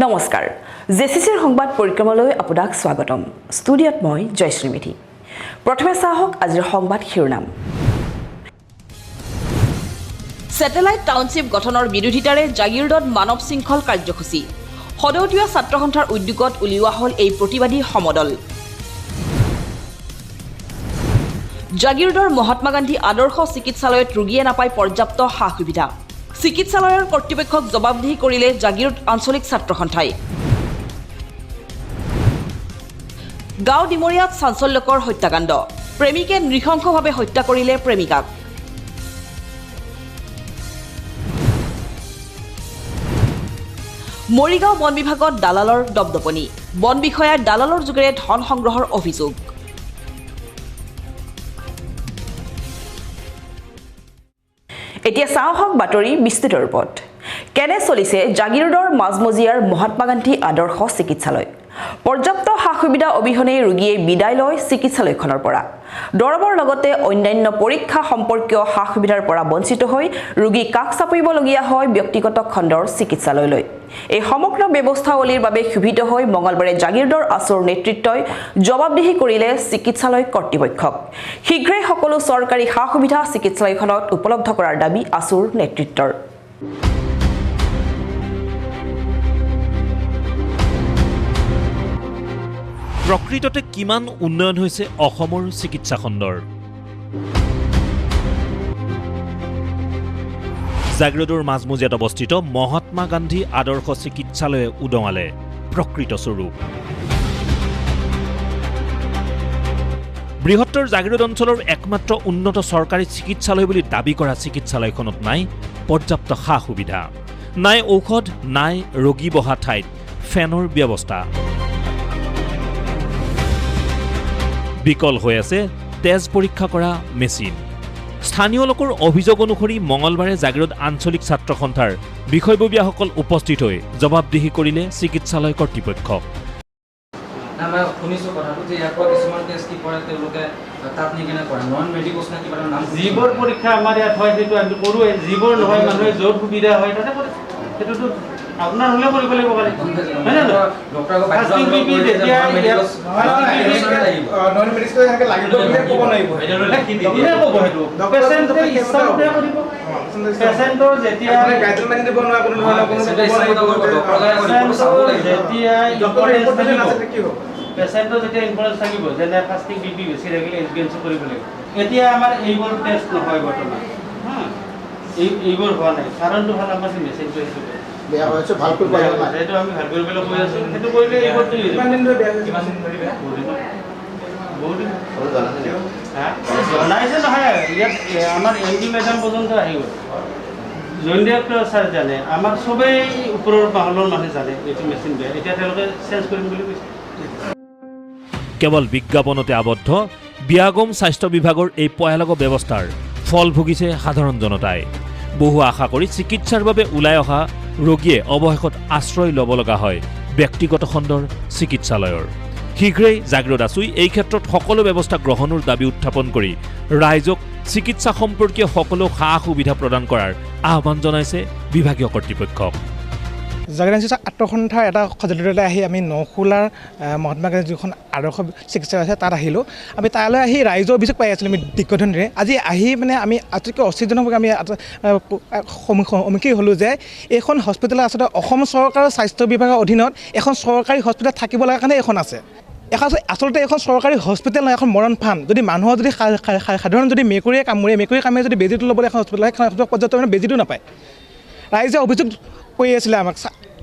নমস্কাৰ, জেচিচিৰ সংবাদ পৰিক্ৰমালৈ আপোনাক স্বাগতম। ষ্টুডিঅ'ত মই জয়শ্ৰী মেধি। প্ৰথমে চাওক আজিৰ সংবাদ শিৰোনাম। ছেটেলাইট টাউনশ্বিপ গঠনৰ বিৰোধিতাৰে জাগিৰোডত মানৱ শৃংখল কাৰ্যসূচী। সদৌ তিৱা ছাত্ৰ সন্থাৰ উদ্যোগত উলিওৱা হ'ল এই প্ৰতিবাদী সমদল। জাগিৰোডৰ মহাত্মা গান্ধী আদৰ্শ চিকিৎসালয়ত ৰোগীয়ে নাপায় পৰ্যাপ্ত সা সুবিধা। চিকিৎসালয়ৰ কৰ্তৃপক্ষক জবাবদিহি কৰিলে জাগিৰোড আঞ্চলিক ছাত্ৰ সন্থাই। গাঁও ডিমৰীয়াত চাঞ্চল্যকৰ হত্যাকাণ্ড। প্ৰেমিকে নৃশংসভাৱে হত্যা কৰিলে প্ৰেমিকাক। মৰিগাঁও বন বিভাগত দালালৰ দপদপনি। বন বিষয়াৰ দালালৰ যোগেৰে ধন সংগ্ৰহৰ অভিযোগ। এতিয়া চাওঁ হওক বাতৰি বিস্তৃত ৰূপত। কেনে চলিছে জাগিৰোডৰ মাজমজিয়াৰ মহাত্মা গান্ধী আদৰ্শ চিকিৎসালয়? পৰ্যাপ্ত সা সুবিধা অবিহনেই ৰোগীয়ে বিদায় লয় চিকিৎসালয়খনৰ পৰা। দৰৱৰ লগতে অন্যান্য পৰীক্ষা সম্পৰ্কীয় সা সুবিধাৰ পৰা বঞ্চিত হৈ ৰোগী কাষ চাপিবলগীয়া হয় ব্যক্তিগত খণ্ডৰ চিকিৎসালয়লৈ। এই সমগ্ৰ ব্যৱস্থাৱলীৰ বাবে ক্ষোভিত হৈ মঙলবাৰে জাগিৰোডৰ আছুৰ নেতৃত্বই জবাবদিহি কৰিলে চিকিৎসালয় কৰ্তৃপক্ষক। শীঘ্ৰেই সকলো চৰকাৰী সা সুবিধা চিকিৎসালয়খনত উপলব্ধ কৰাৰ দাবী আছুৰ নেতৃত্বৰ। প্ৰকৃততে কিমান উন্নয়ন হৈছে অসমৰ চিকিৎসা খণ্ডৰ? জাগিৰোডৰ মাজমজিয়াত অৱস্থিত মহাত্মা গান্ধী আদৰ্শ চিকিৎসালয়ে উদঙালে প্ৰকৃত স্বৰূপ। বৃহত্তৰ জাগিৰোড অঞ্চলৰ একমাত্ৰ উন্নত চৰকাৰী চিকিৎসালয় বুলি দাবী কৰা চিকিৎসালয়খনত নাই পৰ্যাপ্ত সা সুবিধা, নাই ঔষধ, নাই ৰোগী বহা ঠাইত ফেনৰ ব্যৱস্থা। বিকল হৈ আছে তেজ পৰীক্ষা কৰা মেচিন। স্থানীয় লোকৰ অভিযোগ অনুসৰি মঙলবাৰে জাগিৰোড আঞ্চলিক ছাত্ৰ সন্থাৰ বিষয়ববীয়াসকল উপস্থিত হৈ জবাবদিহি কৰিলে চিকিৎসালয় কৰ্তৃপক্ষক। মই শুনিছোঁ কথাটো যে ইয়াৰ পৰা কিছুমান টেষ্ট কি কৰে তেওঁলোকে তাত নি কেনে কৰে নন মেডিকোছ নে কিবা নাম। যিবোৰ পৰীক্ষা আমাৰ ইয়াত হয় সেইটো আমি কৰোঁৱেই, যিবোৰ নহয় মানুহে য'ত সুবিধা হয় তাতে কৰে। সেইটোতো আপোনাৰ হ'লেও কৰিব লাগিব খালি, হয় নে নহয়? পেচেণ্টৰ যেতিয়া ইম্পৰ্টেঞ্চ থাকিব, যেনে ফাষ্টিং বি পি বেছি থাকিলে এইচ বি এন চি কৰিব লাগিব। এতিয়া আমাৰ এইবোৰ টেষ্ট নহয় বৰ্তমান, হা, এইবোৰ হোৱা নাই। কাৰণটো হ'ল আমাৰ মেচিনটো সেইটো বেয়া হৈছে, ভাল কৰিব সেইটো আমি ভাল কৰিবলৈ কৈ আছোঁ। সেইটো কৰিলে এইবোৰটো বহুত জনাইছে নহয়। ইয়াত আমাৰ এম ডি মেডাম পৰ্যন্ত আহি গ'ল, জইণ্ট ডিৰেক্টৰ ছাৰ জানে, আমাৰ চবেই ওপৰৰ মহলৰ মানুহে জানে এইটো মেচিন বেয়া। এতিয়া তেওঁলোকে চেঞ্জ কৰিম বুলি কৈছে। কেৱল বিজ্ঞাপনতে আবদ্ধ বিয়াগম স্বাস্থ্য বিভাগৰ এই পয়ালগ ব্যৱস্থাৰ ফল ভুগিছে সাধাৰণ জনতাই। বহু আশা কৰি চিকিৎসাৰ বাবে ওলাই অহা ৰোগীয়ে অৱশেষত আশ্ৰয় ল'ব লগা হয় ব্যক্তিগত খণ্ডৰ চিকিৎসালয়ৰ। শীঘ্ৰেই জাগিৰোড আছুই এই ক্ষেত্ৰত সকলো ব্যৱস্থা গ্ৰহণৰ দাবী উত্থাপন কৰি ৰাইজক চিকিৎসা সম্পৰ্কীয় সকলো সা সুবিধা প্ৰদান কৰাৰ আহ্বান জনাইছে বিভাগীয় কৰ্তৃপক্ষক। জাগিৰোড ছাত্ৰ সন্থাৰ এটা সজাগতালৈ আহি আমি নখোলাৰ মহাত্মা গান্ধী যিখন আদৰ্শ চিকিৎসালয় আছে তাত আহিলোঁ। আমি তালৈ আহি ৰাইজৰ অভিযোগ পাই আছিলোঁ আমি দীৰ্ঘদিন ধৰি। আজি আহি মানে আমি আটাইতকৈ আশ্চৰ্যজনকভাৱে আমি সন্মুখীন হ'লোঁ যে এইখন হস্পিটেলত আচলতে অসম চৰকাৰৰ স্বাস্থ্য বিভাগৰ অধীনত এখন চৰকাৰী হস্পিটেল থাকিব লগা কাৰণে এইখন আছে। এখন আচলতে এখন চৰকাৰী হস্পিটেল নহয়, এখন মৰণ ফাণ্ড। যদি মানুহৰ যদি সাধাৰণ যদি মেকুৰীয়ে কামোৰে, মেকুৰী কামোৰে যদি বেজীটো ল'বলৈ এখন হস্পিটেল, এখন পৰ্যাপ্ত মানে বেজীটো নাপায়। ৰাইজে অভিযোগ কৰি আছিলে আমাক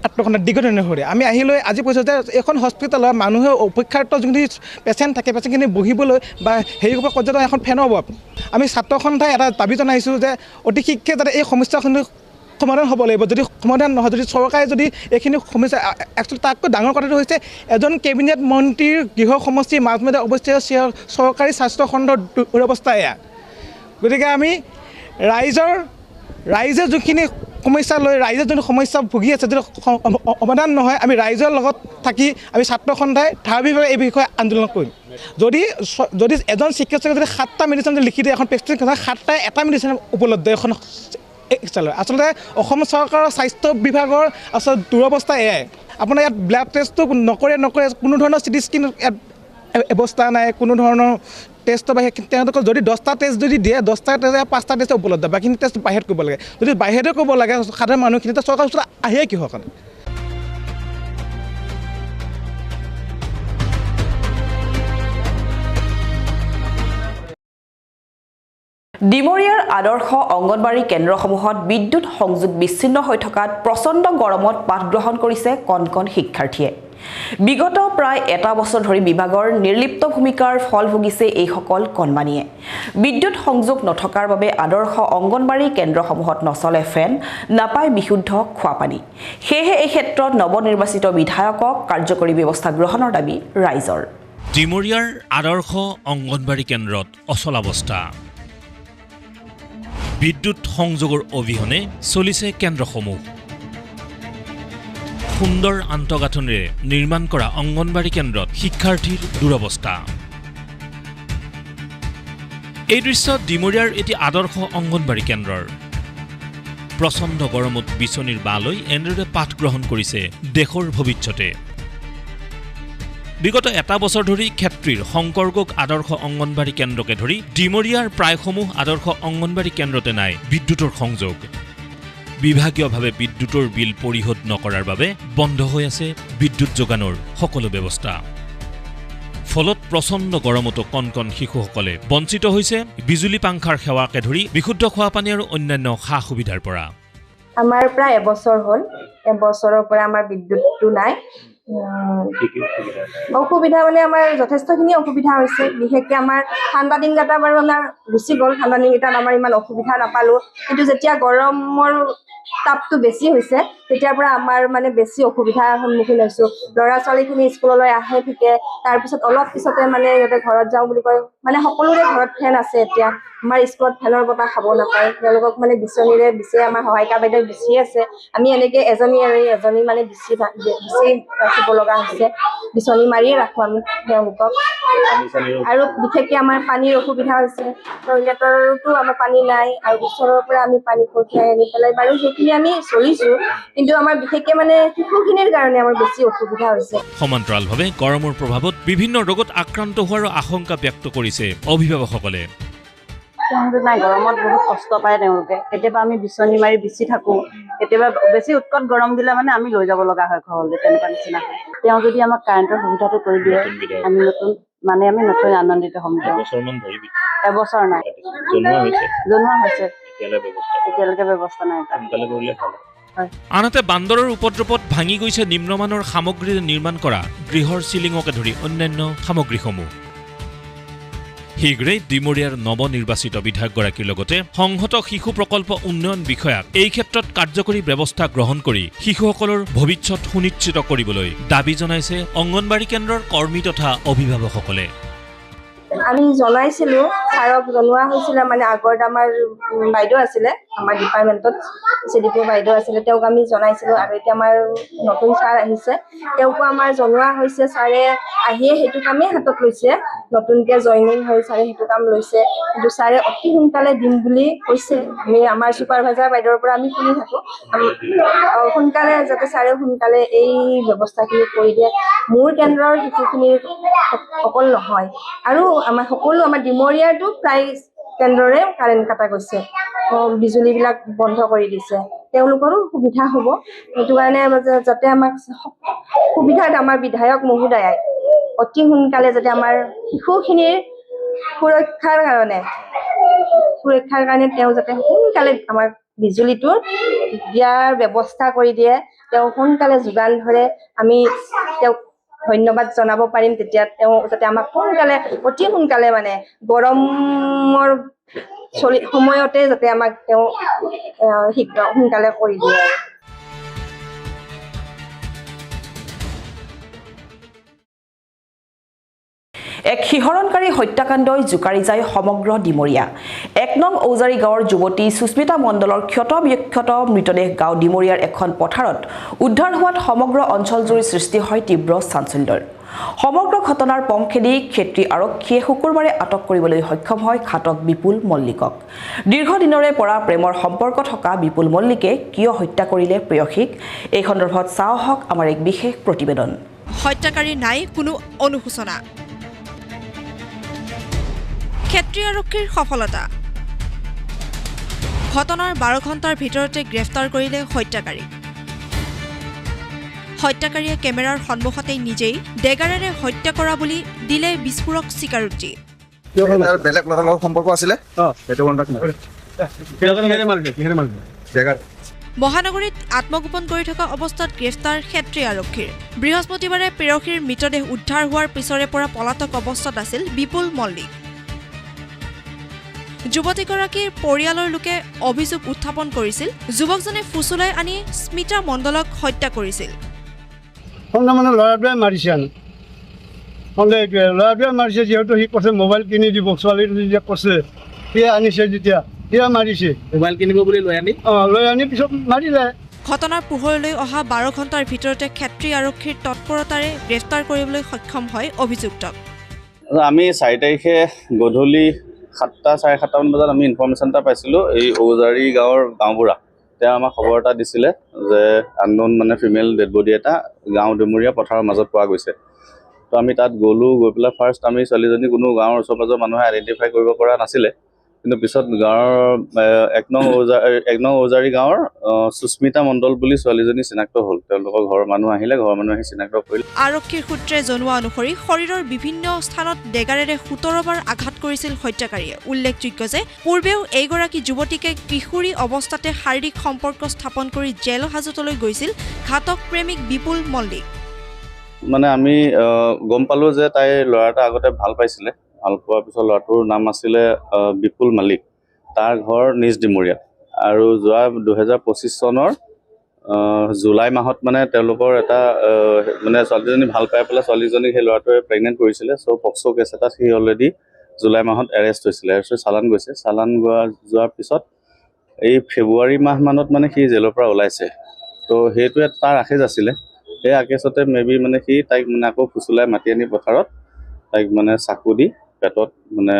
আত্মখণ্ডত দীৰ্ঘদিন ধৰি। আমি আহি লৈ আজি কৈছোঁ যে এইখন হস্পিটেলত মানুহে অপেক্ষাৰত যোনখিনি পেচেণ্ট থাকে, পেচেণ্টখিনি বহিবলৈ বা হেৰি কৰিব পৰ্যাপ্ত এখন ফেনৰ অভাৱ। আমি ছাত্ৰ সন্থাই এটা দাবী জনাইছোঁ যে অতি শীঘ্ৰে যাতে এই সমস্যাখিনি সমাধান হ'ব লাগিব। যদি সমাধান নহয়, যদি চৰকাৰে যদি এইখিনি সমস্যা একচুৱেলি তাতকৈ ডাঙৰ কথাটো হৈছে এজন কেবিনেট মন্ত্ৰীৰ গৃহ সমষ্টিৰ মাজমজিয়াত অৱস্থিত চৰকাৰী স্বাস্থ্যখণ্ডৰ দুৰৱস্থা এয়া। গতিকে আমি ৰাইজে যোনখিনি সমস্যা লৈ ৰাইজে যোনটো সমস্যা ভুগি আছে, যদি সমাধান নহয় আমি ৰাইজৰ লগত থাকি আমি ছাত্ৰ সন্থাই ধাৰাবাহিকভাৱে এই বিষয়ে আন্দোলন কৰিম। যদি যদি এজন চিকিৎসকে যদি 7টা মেডিচিন যদি লিখি দিয়ে, এখন প্ৰেছক্ৰিপশ্যন 7টাই এটা মেডিচিন উপলব্ধ এখন চিকিৎসালয়। আচলতে অসম চৰকাৰৰ স্বাস্থ্য বিভাগৰ আচলতে দুৰৱস্থা এয়াই। আপোনাৰ ইয়াত ব্লাড টেষ্টটো নকৰে, কোনো ধৰণৰ চিটি স্কেন ইয়াত ব্যৱস্থা নাই, কোনো ধৰণৰ টেষ্টৰ বাহিৰে তেওঁলোকৰ যদি 10টা টেষ্ট যদি দিয়ে, 10টা টেষ্ট 5টা টেষ্ট উপলব্ধ, বাকীখিনি টেষ্ট বাহিৰত কৰিব লাগে। যদি বাহিৰতে কৰিব লাগে সাধাৰণ মানুহখিনি চৰকাৰৰ ওচৰত আহিয়ে কিহৰ কাৰণে? ডিমৰীয়াৰ আদৰ্শ অংগনবাড়ী কেন্দ্ৰসমূহত বিদ্যুৎ সংযোগ বিচ্ছিন্ন হৈ থকাত প্ৰচণ্ড গৰমত পাঠ গ্ৰহণ কৰিছে কণ কণ শিক্ষাৰ্থীয়ে। বিগত প্ৰায় এটা বছৰ ধৰি বিভাগৰ নিৰ্লিপ্ত ভূমিকাৰ ফল ভুগিছে এইসকল কণমানিয়ে। বিদ্যুৎ সংযোগ নথকাৰ বাবে আদৰ্শ অংগনবাড়ী কেন্দ্ৰসমূহত নচলে ফেন, নাপায় বিশুদ্ধ খোৱাপানী। সেয়েহে এই ক্ষেত্ৰত নৱনিৰ্বাচিত বিধায়কক কাৰ্যকৰী ব্যৱস্থা গ্ৰহণৰ দাবী ৰাইজৰ। ডিমৰীয়াৰ আদৰ্শ অংগনবাড়ী কেন্দ্ৰত অচলাৱস্থা। বিদ্যুৎ সংযোগৰ অবিহনে চলিছে কেন্দ্ৰসমূহ। সুন্দৰ আন্তঃগাঁথনিৰে নিৰ্মাণ কৰা অংগনবাড়ী কেন্দ্ৰত শিক্ষাৰ্থীৰ দুৰৱস্থা। এই দৃশ্য ডিমৰীয়াৰ এটি আদৰ্শ অংগনবাড়ী কেন্দ্ৰৰ। প্ৰচণ্ড গৰমত বিচনীৰ বাঁহ লৈ এনেদৰে পাঠ গ্ৰহণ কৰিছে দেশৰ ভৱিষ্যতে। বিগত এটা বছৰ ধৰি ক্ষেত্ৰীৰ শংকৰগোগ আদৰ্শ অংগনবাড়ী কেন্দ্ৰকে ধৰি ডিমৰীয়াৰ প্ৰায়সমূহ আদৰ্শ অংগনবাড়ী কেন্দ্ৰতে নাই বিদ্যুতৰ সংযোগ। বিভাগীয়ভাৱে বিদ্যুতৰ বিল পৰিশোধ নকৰাৰ বাবে বন্ধ হৈ আছে বিদ্যুৎ যোগানৰ সকলো ব্যৱস্থা। ফলত প্ৰচণ্ড গৰমতো কণ কণ শিশুসকলে বঞ্চিত হৈছে বিজুলী পাংখাৰ সেৱাকে ধৰি বিশুদ্ধ খোৱাপানী আৰু অন্যান্য সা সুবিধাৰ পৰা। আমাৰ প্ৰায় এবছৰ হ'ল, এবছৰৰ পৰা আমাৰ বিদ্যুৎটো নাই। অসুবিধা মানে আমাৰ যথেষ্টখিনি অসুবিধা হৈছে। বিশেষকৈ আমাৰ ঠাণ্ডা দিনকেইটা বাৰু আমাৰ গুচি গ'ল, ঠাণ্ডা দিনকেইটাত আমাৰ ইমান অসুবিধা নাপালোঁ। কিন্তু যেতিয়া গৰমৰ তাপটো বেছি হৈছে তেতিয়াৰ পৰা আমাৰ মানে বেছি অসুবিধাৰ সন্মুখীন হৈছোঁ। ল'ৰা ছোৱালীখিনি স্কুললৈ আহে ঠিকে, তাৰপিছত অলপ পিছতে মানে সিহঁতে ঘৰত যাওঁ বুলি কয়। মানে সকলোৰে ঘৰত ফেন আছে, এতিয়া আমাৰ স্কুলত ফেনৰ বতাহ খাব নাপায়। তেওঁলোকক মানে বিচনীৰে বিচে, আমাৰ সহায়িকা বাইদেউ বিচি আছে। আমি এনেকৈ এজনী আৰু এজনী মানে বিচি বিচি ৰাখিব লগা হৈছে, বিচনী মাৰিয়ে ৰাখোঁ আমি তেওঁলোকক। আৰু বিশেষকৈ আমাৰ পানীৰ অসুবিধা হৈছে, টয়লেটৰতো আমাৰ পানী নাই আৰু ওচৰৰ পৰা আমি পানী কঢ়িয়াই আনি পেলাই বাৰু সেইখিনি আমি চলিছোঁ, কিন্তু আমাৰ বিশেষকৈ মানে শিশুখিনিৰ কাৰণে আমাৰ বেছি অসুবিধা হৈছে। সমান্তৰালভাৱে গৰমৰ প্ৰভাৱত বিভিন্ন ৰোগত আক্ৰান্ত হোৱাৰ আশংকা ব্যক্ত কৰিছে অভিভাৱকসকলে। তেওঁলোকে নাই, গৰমত বহুত কষ্ট পায় তেওঁলোকে। কেতিয়াবা আমি বিচনী মাৰি বিচি থাকোঁ, কেতিয়াবা বেছি উৎকট গৰম দিলে মানে আমি লৈ যাব লগা হয় ঘৰলৈ, তেনেকুৱা নিচিনা হয়। তেওঁ যদি আমাক কাৰেণ্টৰ সুবিধাটো কৰি দিয়ে, আমি নতুন মানে আমি নতুন আনন্দিত হ'ম। এবছৰ নাই জনোৱা হৈছে, এতিয়ালৈকে ব্যৱস্থা নাই। আনহাতে বান্দৰৰ উপদ্ৰৱত ভাঙি গৈছে নিম্নমানৰ সামগ্ৰীৰে নিৰ্মাণ কৰা গৃহৰ চিলিঙকে ধৰি অন্যান্য সামগ্ৰীসমূহ। শীঘ্ৰেই ডিমৰীয়াৰ নৱনিৰ্বাচিত বিধায়কগৰাকীৰ লগতে সংহত শিশু প্ৰকল্প উন্নয়ন বিষয়াক এই ক্ষেত্ৰত কাৰ্যকৰী ব্যৱস্থা গ্ৰহণ কৰি শিশুসকলৰ ভৱিষ্যত সুনিশ্চিত কৰিবলৈ দাবী জনাইছে অংগনবাড়ী কেন্দ্ৰৰ কৰ্মী তথা অভিভাৱকসকলে। আমি জনাইছিলোঁ, ছাৰক জনোৱা হৈছিলে, মানে আগত আমাৰ বাইদেউ আছিলে আমাৰ ডিপাৰ্টমেণ্টত, চি ডি পি বাইদেউ আছিলে, তেওঁক আমি জনাইছিলোঁ। আৰু এতিয়া আমাৰ নতুন ছাৰ আহিছে, তেওঁকো আমাৰ জনোৱা হৈছে। ছাৰে আহিয়ে সেইটো কামেই হাতত লৈছে, নতুনকৈ জইনিং হৈ ছাৰে সেইটো কাম লৈছে। কিন্তু ছাৰে অতি সোনকালে দিম বুলি কৈছে। আমি আমাৰ ছুপাৰভাইজাৰ বাইদেউৰ পৰা আমি শুনি থাকোঁ, সোনকালে যাতে ছাৰে সোনকালে এই ব্যৱস্থাখিনি কৰি দিয়ে। মোৰ কেন্দ্ৰৰ শিশুখিনিৰ অকল নহয়, আৰু আমাৰ সকলো আমাৰ ডিমৰীয়াৰটো প্ৰায় কেন্দ্ৰৰে কাৰেণ্ট কটা গৈছে, বিজুলীবিলাক বন্ধ কৰি দিছে, তেওঁলোকৰো সুবিধা হ'ব। সেইটো কাৰণে যাতে আমাক সুবিধাত আমাৰ বিধায়ক মহোদয়াই অতি সোনকালে যাতে আমাৰ শিশুখিনিৰ সুৰক্ষাৰ কাৰণে তেওঁ যাতে সোনকালে আমাৰ বিজুলীটো দিয়াৰ ব্যৱস্থা কৰি দিয়ে, তেওঁ সোনকালে যোগান ধৰে, আমি তেওঁক ধন্যবাদ জনাব পাৰিম। তেতিয়া তেওঁ যাতে আমাক সোনকালে অতি সোনকালে মানে গৰমৰ চলি সময়তে যাতে আমাক তেওঁ শীঘ্ৰ সোনকালে কৰি দিয়ে। এক শিহৰণকাৰী হত্যাকাণ্ডই জোকাৰি যায় সমগ্ৰ ডিমৰীয়া। ১ নং ঔজাৰী গাঁৱৰ যুৱতী সুস্মিতা মণ্ডলৰ ক্ষত বিক্ষত মৃতদেহ গাঁও ডিমৰীয়াৰ এখন পথাৰত উদ্ধাৰ হোৱাত সমগ্ৰ অঞ্চলজুৰি সৃষ্টি হয় তীব্ৰ চাঞ্চল্যৰ। সমগ্ৰ ঘটনাৰ পম খেদি ক্ষেত্ৰী আৰক্ষীয়ে শুকুৰবাৰে আটক কৰিবলৈ সক্ষম হয় ঘাতক বিপুল মল্লিকক। দীৰ্ঘদিনৰে পৰা প্ৰেমৰ সম্পৰ্ক থকা বিপুল মল্লিকে কিয় হত্যা কৰিলে প্ৰেয়সীক, এই সন্দৰ্ভত চাওঁ আহক আমাৰ এক বিশেষ প্ৰতিবেদন। হত্যাকাৰী নাই কোনো অনুশোচনা, ক্ষেত্ৰী আৰক্ষীৰ সফলতা। ঘটনাৰ ১২ ঘণ্টাৰ ভিতৰতে গ্ৰেপ্তাৰ কৰিলে হত্যাকাৰীক। হত্যাকাৰীয়ে কেমেৰাৰ সন্মুখতেই নিজেই ডেগাৰেৰে হত্যা কৰা বুলি দিলে বিস্ফোৰক স্বীকাৰোক্তি। বেলেগ ল'ৰাৰ লগত সম্পৰ্ক আছিলে। মহানগৰীত আত্মগোপন কৰি থকা অৱস্থাত গ্ৰেপ্তাৰ ক্ষেত্ৰী আৰক্ষীৰ। বৃহস্পতিবাৰে প্ৰেয়সীৰ মৃতদেহ উদ্ধাৰ হোৱাৰ পিছৰে পৰা পলাতক অৱস্থাত আছিল বিপুল মল্লিক। যুৱতীগৰাকীৰ পৰিয়ালৰ লোকে অভিযোগ উত্থাপন কৰিছিল যুৱকজনে ফুচুলাই আনি স্মিতা মণ্ডলক হত্যা কৰিছিল। মানে ল'ৰাটোৱে মাৰিছে, আনি সন্দেহ এইটোৱে, ল'ৰাটোৱে মাৰিছে। যিহেতু সি কৈছে মোবাইল কিনি দিব, ছোৱালীটো যেতিয়া কৈছে সিয়ে আনিছে, যেতিয়া সিয়ে মাৰিছে। মোবাইল কিনিব বুলি লৈ আনি, অঁ, লৈ আনি পিছত মাৰিলে। ঘটনাৰ পোহৰলৈ অহা ১২ ঘণ্টাৰ ভিতৰতে ক্ষেত্ৰী আৰক্ষীৰ তৎপৰতাৰে গ্ৰেপ্তাৰ কৰিবলৈ সক্ষম হয় অভিযুক্তক। আমি ৪ তাৰিখে গধূলি ৭টা চাৰে ৭টামান বজাত আমি ইনফৰ্মেশ্যন এটা পাইছিলোঁ। এই ঔজাৰী গাঁৱৰ গাঁওবুঢ়া, তেওঁ আমাক খবৰ এটা দিছিলে যে আননোন মানে ফিমেল ডেড বডি এটা গাঁও ডুমুৰীয়া পথাৰৰ মাজত পোৱা গৈছে। তো আমি তাত গ'লোঁ, গৈ পেলাই ফাৰ্ষ্ট আমি ছোৱালীজনী কোনো গাঁৱৰ ওচৰ পাজৰ মানুহে আইডেণ্টিফাই কৰিব পৰা নাছিলে। কিন্তু পিছত গাঁৱৰ ১ নং ঔজাৰী গাঁৱৰ সুস্মিতা মণ্ডল বুলি ছোৱালীজনী চিনাক্ত হ'ল। তেওঁলোকৰ ঘৰৰ মানুহ আহিলে, ঘৰৰ মানুহ আহি চিনাক্ত কৰিলে। আৰক্ষীৰ সূত্ৰে জনোৱা অনুসৰি শৰীৰৰ বিভিন্ন স্থানত ডেগাৰেৰে ১৭ বাৰ আঘাত কৰিছিল হত্যাকাৰীয়ে। উল্লেখযোগ্য যে পূৰ্বেও এইগৰাকী যুৱতীকে কিশোৰী অৱস্থাতে শাৰীৰিক সম্পৰ্ক স্থাপন কৰি জেল হাজতলৈ গৈছিল ঘাতক প্ৰেমিক বিপুল মল্লিক। মানে আমি গম পালোঁ যে তাইৰ ল'ৰা এটা আগতে ভাল পাইছিলে। ভাল পোৱাৰ পিছত ল'ৰাটোৰ নাম আছিলে বিপুল মালিক, তাৰ ঘৰ নিজ ডিমৰীয়া। আৰু যোৱা ২০২৫ চনৰ জুলাই মাহত মানে তেওঁলোকৰ এটা মানে ছোৱালীজনী ভাল পাই পেলাই ছোৱালীজনীক সেই ল'ৰাটোৱে প্ৰেগনেণ্ট কৰিছিলে। চ' পক্সো কেছ এটাত সি অলৰেডি জুলাই মাহত এৰেষ্ট হৈছিলে, এৰেষ্ট হৈ চালান গৈছে। চালান যোৱাৰ পিছত এই ফেব্ৰুৱাৰী মাহ মানত মানে সি জেলৰ পৰা ওলাইছে। ত' সেইটোৱে তাৰ আশেজ আছিলে। সেই আকেচতে মে বি মানে সি তাইক মানে আকৌ ফুচুলাই মাতি আনি পথাৰত তাইক মানে চাকু দি পেটত মানে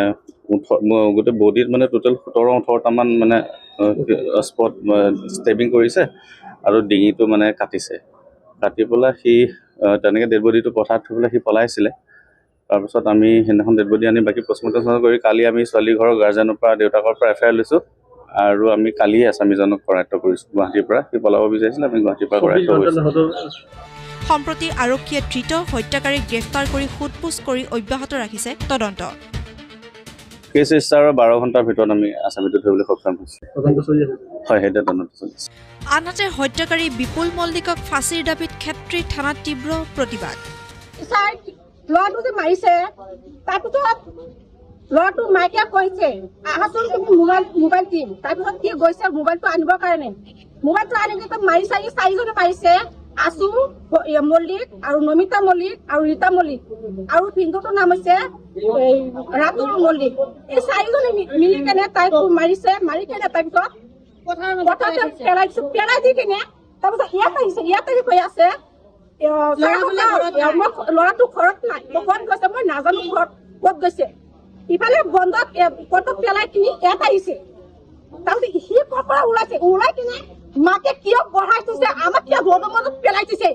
গোটেই বডিত মানে টোটেল ১৭-১৮টামান মানে স্পট ষ্টেবিং কৰিছে আৰু ডিঙিটো মানে কাটিছে। কাটি পেলাই সি তেনেকৈ ডেড বডিটো পথাৰত থৈ পেলাই সি পলাইছিলে। তাৰপিছত আমি সেইদিনাখন ডেড বডি আনি বাকী পষ্টমৰ্টম কৰি কালি আমি ছোৱালী ঘৰৰ গাৰ্জেনৰ পৰা, দেউতাকৰ পৰা এফ I R লৈছোঁ আৰু আমি কালিয়ে আছামীজনক কৰায়ত্ব কৰিছোঁ গুৱাহাটীৰ পৰা। সি পলাব বিচাৰিছিলে, আমি গুৱাহাটীৰ পৰা কৰায়ত্ব কৰিছোঁ। সম্প্ৰতি আৰক্ষীয়ে ধৃত হত্যাকাৰীক গ্ৰেপ্তাৰ কৰি সোধপোছ কৰি অব্যাহত ৰাখিছে তদন্ত। কেছ ৰেজিষ্টাৰৰ ১২ ঘণ্টাৰ ভিতৰত আমি আছামীটো ধৰিবলৈ সক্ষম হৈছোঁ। হয়, সেইটো তদন্ত চলিছে। আনহাতে হত্যাকাৰী বিপুল মল্লিকক ফাঁচীৰ দাবীত ক্ষেত্ৰী থানাত তীব্ৰ প্ৰতিবাদ। ল'ৰাটো যে মাৰিছে, তাৰপিছত ল'ৰাটো মাইকে কৈছে আহাচোন তুমি মোবাইল দিম। তাৰপিছত কি গৈছে মোবাইলটো আনিবৰ কাৰণে, মোবাইলটো আনি মাৰিছে, চাৰিজনে মাৰিছে, আছু মল্লিক আৰু নমিতা মল্লিক আৰু ৰীতা মল্লিক আৰু পিন্ধুটোৰ নাম হৈছে ৰাতুল মল্লিক। এই চাৰিজনে মিলি কেনে তাইক মাৰিছে। মাৰি কেনে তাৰপিছত পথাৰতে পেলাই দিছে। পেলাই দি কেনে তাৰপিছত ইয়াত আহিছে, ইয়াত আহি কৈ আছে ল'ৰাটো ঘৰত নাই, ক'ত গৈছে মই নাজানো, ঘৰত ক'ত গৈছে। ইফালে বন্ধত ক'ত পেলাই কিনি ইয়াত আহিছে। তাৰপিছত সি ক'ৰ পৰা ওলাইছে, ওলাই কিনে মাকে কিয় বঢ়াই থৈছে, আমাক কিয় ৰ'দৰ মাজত পেলাই থৈছে,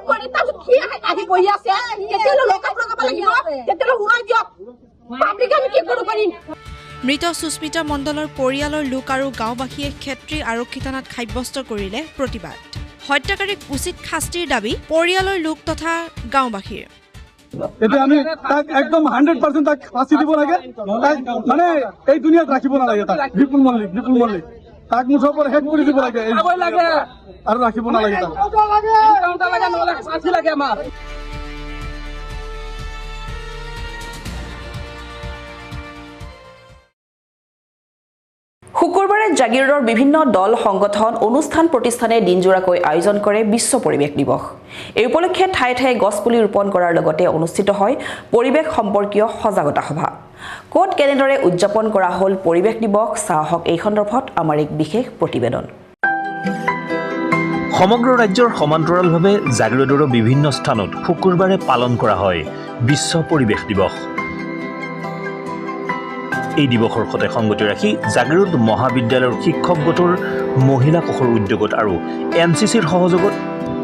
কৰি তাৰপিছত সি আহি বহি আছে। তেতিয়াহ'লে লকাপ লগাব লাগিব, তেতিয়াহ'লে ওলাই দিয়ক পাব্লিক, আমি কি কৰো কৰিম। মৃত সুস্মিতা মণ্ডলৰ পৰিয়ালৰ লোক আৰু গাঁওবাসীয়ে ক্ষেত্ৰী আৰক্ষী থানাত সাব্যস্ত কৰিলে প্ৰতিবাদ। হত্যাকাৰীক উচিত শাস্তিৰ দাবী পৰিয়ালৰ লোক তথা গাঁওবাসীৰ। এতিয়া আমি তাক একদম 100% তাক ফাঁচি দিব লাগে। তাক মানে এই দুনিয়াত ৰাখিব নালাগে। তাক বিপুল মল্লিক তাক মুঠৰ ওপৰত শেষ কৰি দিব লাগে আৰু ৰাখিব নালাগে তাক। শুকুৰবাৰে জাগীৰোডৰ বিভিন্ন দল, সংগঠন, অনুষ্ঠান প্ৰতিষ্ঠানে দিনজোৰাকৈ আয়োজন কৰে বিশ্ব পৰিৱেশ দিৱস। এই উপলক্ষে ঠায়ে ঠায়ে গছপুলি ৰোপণ কৰাৰ লগতে অনুষ্ঠিত হয় পৰিৱেশ সম্পৰ্কীয় সজাগতা সভা। ক'ত কেনেদৰে উদযাপন কৰা হ'ল পৰিৱেশ দিৱস, চাওঁ এই সন্দৰ্ভত আমাৰ এক বিশেষ প্ৰতিবেদন। সমগ্ৰ ৰাজ্যৰ সমান্তৰালভাৱে জাগীৰোডৰো বিভিন্ন স্থানত শুকুৰবাৰে পালন কৰা হয় বিশ্ব পৰিৱেশ দিৱস। এই দিৱসৰ সৈতে সংগতি ৰাখি জাগীৰোড মহাবিদ্যালয়ৰ শিক্ষক গোটৰ মহিলা কোষৰ উদ্যোগত আৰু এনচিচিৰ সহযোগত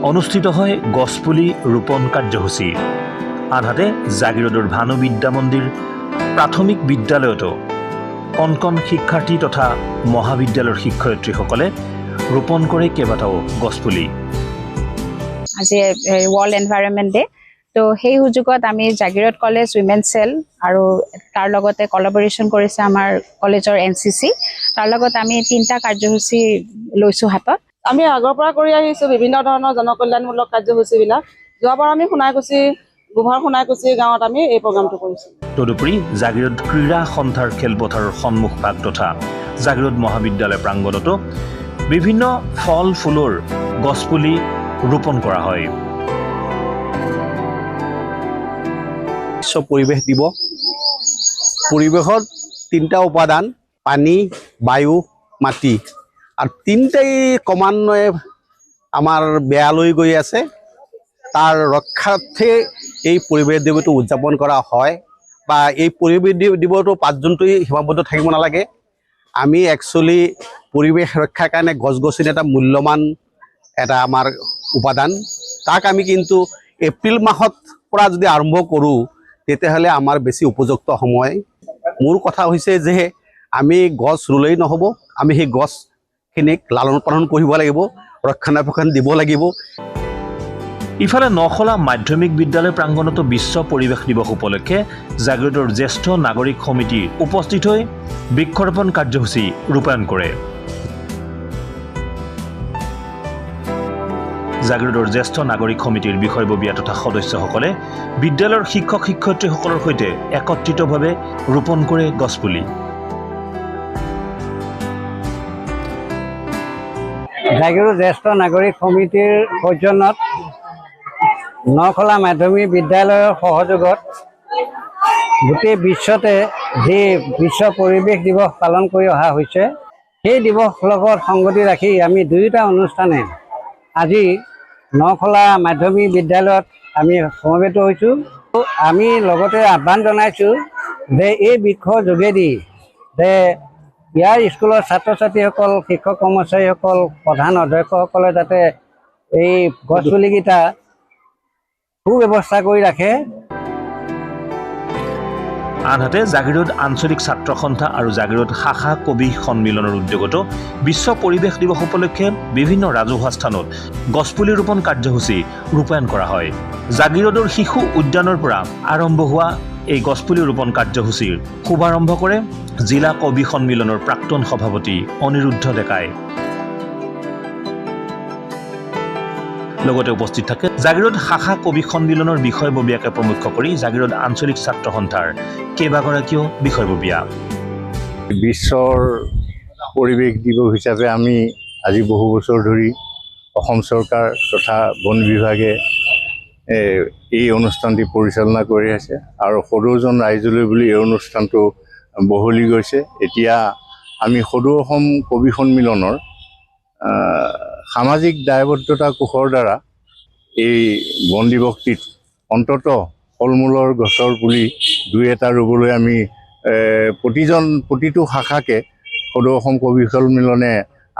অনুষ্ঠিত হয় গছপুলি ৰোপণ কাৰ্যসূচী। আনহাতে জাগীৰোডৰ ভানু বিদ্যা মন্দিৰ প্ৰাথমিক বিদ্যালয়তো কণ কণ শিক্ষাৰ্থী তথা মহাবিদ্যালয়ৰ শিক্ষয়িত্ৰীসকলে ৰোপণ কৰে কেইবাটাও গছপুলি। আজি ৱৰ্ল্ড এনভাইৰনমেণ্ট ডে, ত' সেই সুযোগত আমি জাগীৰোড কলেজ উইমেন চেল আৰু তাৰ লগতে কলাবৰেশ্যন কৰিছে আমাৰ কলেজৰ এনচিচি, তাৰ লগত আমি তিনিটা কাৰ্যসূচী লৈছোঁ হাতত। আমি আগৰ পৰা কৰি আহিছোঁ বিভিন্ন ধৰণৰ জনকল্যাণমূলক কাৰ্যসূচীবিলাক। যোৱাবাৰ আমি সোণাইকুচি, গোভৰ সোণাইকুচি গাঁৱত আমি এই প্ৰগ্ৰামটো কৰিছোঁ। তদুপৰি জাগীৰোড ক্ৰীড়া সন্থাৰ খেলপথাৰৰ সন্মুখভাগ তথা জাগীৰোড মহাবিদ্যালয় প্ৰাংগণতো বিভিন্ন ফল ফুলৰ গছপুলি ৰোপণ কৰা হয়। বিশ্ব পৰিৱেশ দিৱস, পৰিৱেশত তিনিটা উপাদান, পানী, বায়ু, মাটি, আৰু তিনিটাই ক্ৰমান্বয়ে আমাৰ বেয়ালৈ গৈ আছে। তাৰ ৰক্ষাৰ্থে এই পৰিৱেশ দিৱসটো উদযাপন কৰা হয়। বা এই পৰিৱেশ দিৱসটো 5 জুনটোৱেই সীমাবদ্ধ থাকিব নালাগে। আমি একচুৱেলি পৰিৱেশ ৰক্ষাৰ কাৰণে গছ গছনি এটা মূল্যৱান এটা আমাৰ উপাদান, তাক আমি কিন্তু এপ্ৰিল মাহত পৰা যদি আৰম্ভ কৰোঁ তেতিয়াহ'লে আমাৰ বেছি উপযুক্ত সময়। মোৰ কথা হৈছে যে আমি গছ ৰুলেই নহ'ব, আমি সেই গছখিনিক লালন পালন কৰিব লাগিব, ৰক্ষণাবেক্ষণ দিব লাগিব। ইফালে নখলা মাধ্যমিক বিদ্যালয় প্ৰাংগণতো বিশ্ব পৰিৱেশ দিৱস উপলক্ষে জাগীৰোডৰ জ্যেষ্ঠ নাগৰিক সমিতি উপস্থিত হৈ বৃক্ষৰোপণ কাৰ্যসূচী ৰূপায়ণ কৰে। জাগীৰোডৰ জ্যেষ্ঠ নাগৰিক সমিতিৰ বিষয়ববীয়া তথা সদস্যসকলে বিদ্যালয়ৰ শিক্ষক শিক্ষয়িত্ৰীসকলৰ সৈতে একত্ৰিতভাৱে ৰোপণ কৰে গছপুলি। জাগীৰোড জ্যেষ্ঠ নাগৰিক সমিতিৰ সৌজন্যত নখলা মাধ্যমিক বিদ্যালয়ৰ সহযোগত গোটেই বিশ্বতে যি বিশ্ব পৰিৱেশ দিৱস পালন কৰি অহা হৈছে, সেই দিৱস লগত সংগতি ৰাখি আমি দুয়োটা অনুষ্ঠানে আজি নখলা মাধ্যমিক বিদ্যালয়ত আমি সমবেত হৈছোঁ। আমি লগতে আহ্বান জনাইছোঁ যে এই বৃক্ষৰ যোগেদি যে ইয়াৰ স্কুলৰ ছাত্ৰ ছাত্ৰীসকল, শিক্ষক কৰ্মচাৰীসকল, প্ৰধান অধ্যক্ষসকলে যাতে এই গছপুলিকেইটা সুব্যৱস্থা কৰি ৰাখে। আনহাতে জাগীৰোড আঞ্চলিক ছাত্ৰ সন্থা আৰু জাগীৰোড শাখা কবি সন্মিলনৰ উদ্যোগতো বিশ্ব পৰিৱেশ দিৱস উপলক্ষে বিভিন্ন ৰাজহুৱা স্থানত গছপুলি ৰোপণ কাৰ্যসূচী ৰূপায়ণ কৰা হয়। জাগীৰোডৰ শিশু উদ্যানৰ পৰা আৰম্ভ হোৱা এই গছপুলি ৰোপণ কাৰ্যসূচীৰ শুভাৰম্ভ কৰে জিলা কবি সন্মিলনৰ প্ৰাক্তন সভাপতি অনিৰুদ্ধ ডেকাই। লগতে উপস্থিত থাকে জাগীৰোড শাখা কবি সন্মিলনৰ বিষয়ববীয়াকে প্ৰমুখ্য কৰি জাগীৰোড আঞ্চলিক ছাত্ৰ সন্থাৰ কেইবাগৰাকীও বিষয়ববীয়া। বিশ্বৰ পৰিৱেশ দিৱস হিচাপে আমি আজি বহু বছৰ ধৰি অসম চৰকাৰ তথা বন বিভাগে এই অনুষ্ঠানটি পৰিচালনা কৰি আছে আৰু সদৌজন ৰাইজলৈ বুলি এই অনুষ্ঠানটো বহলি গৈছে। এতিয়া আমি সদৌ অসম কবি সন্মিলনৰ সামাজিক দায়বদ্ধতা কোষৰ দ্বাৰা এই বন দিৱসটিত অন্ততঃ ফল মূলৰ গছৰ পুলি দুই এটা ৰুবলৈ আমি প্ৰতিটো শাখাকে সদৌ অসম কবি সন্মিলনে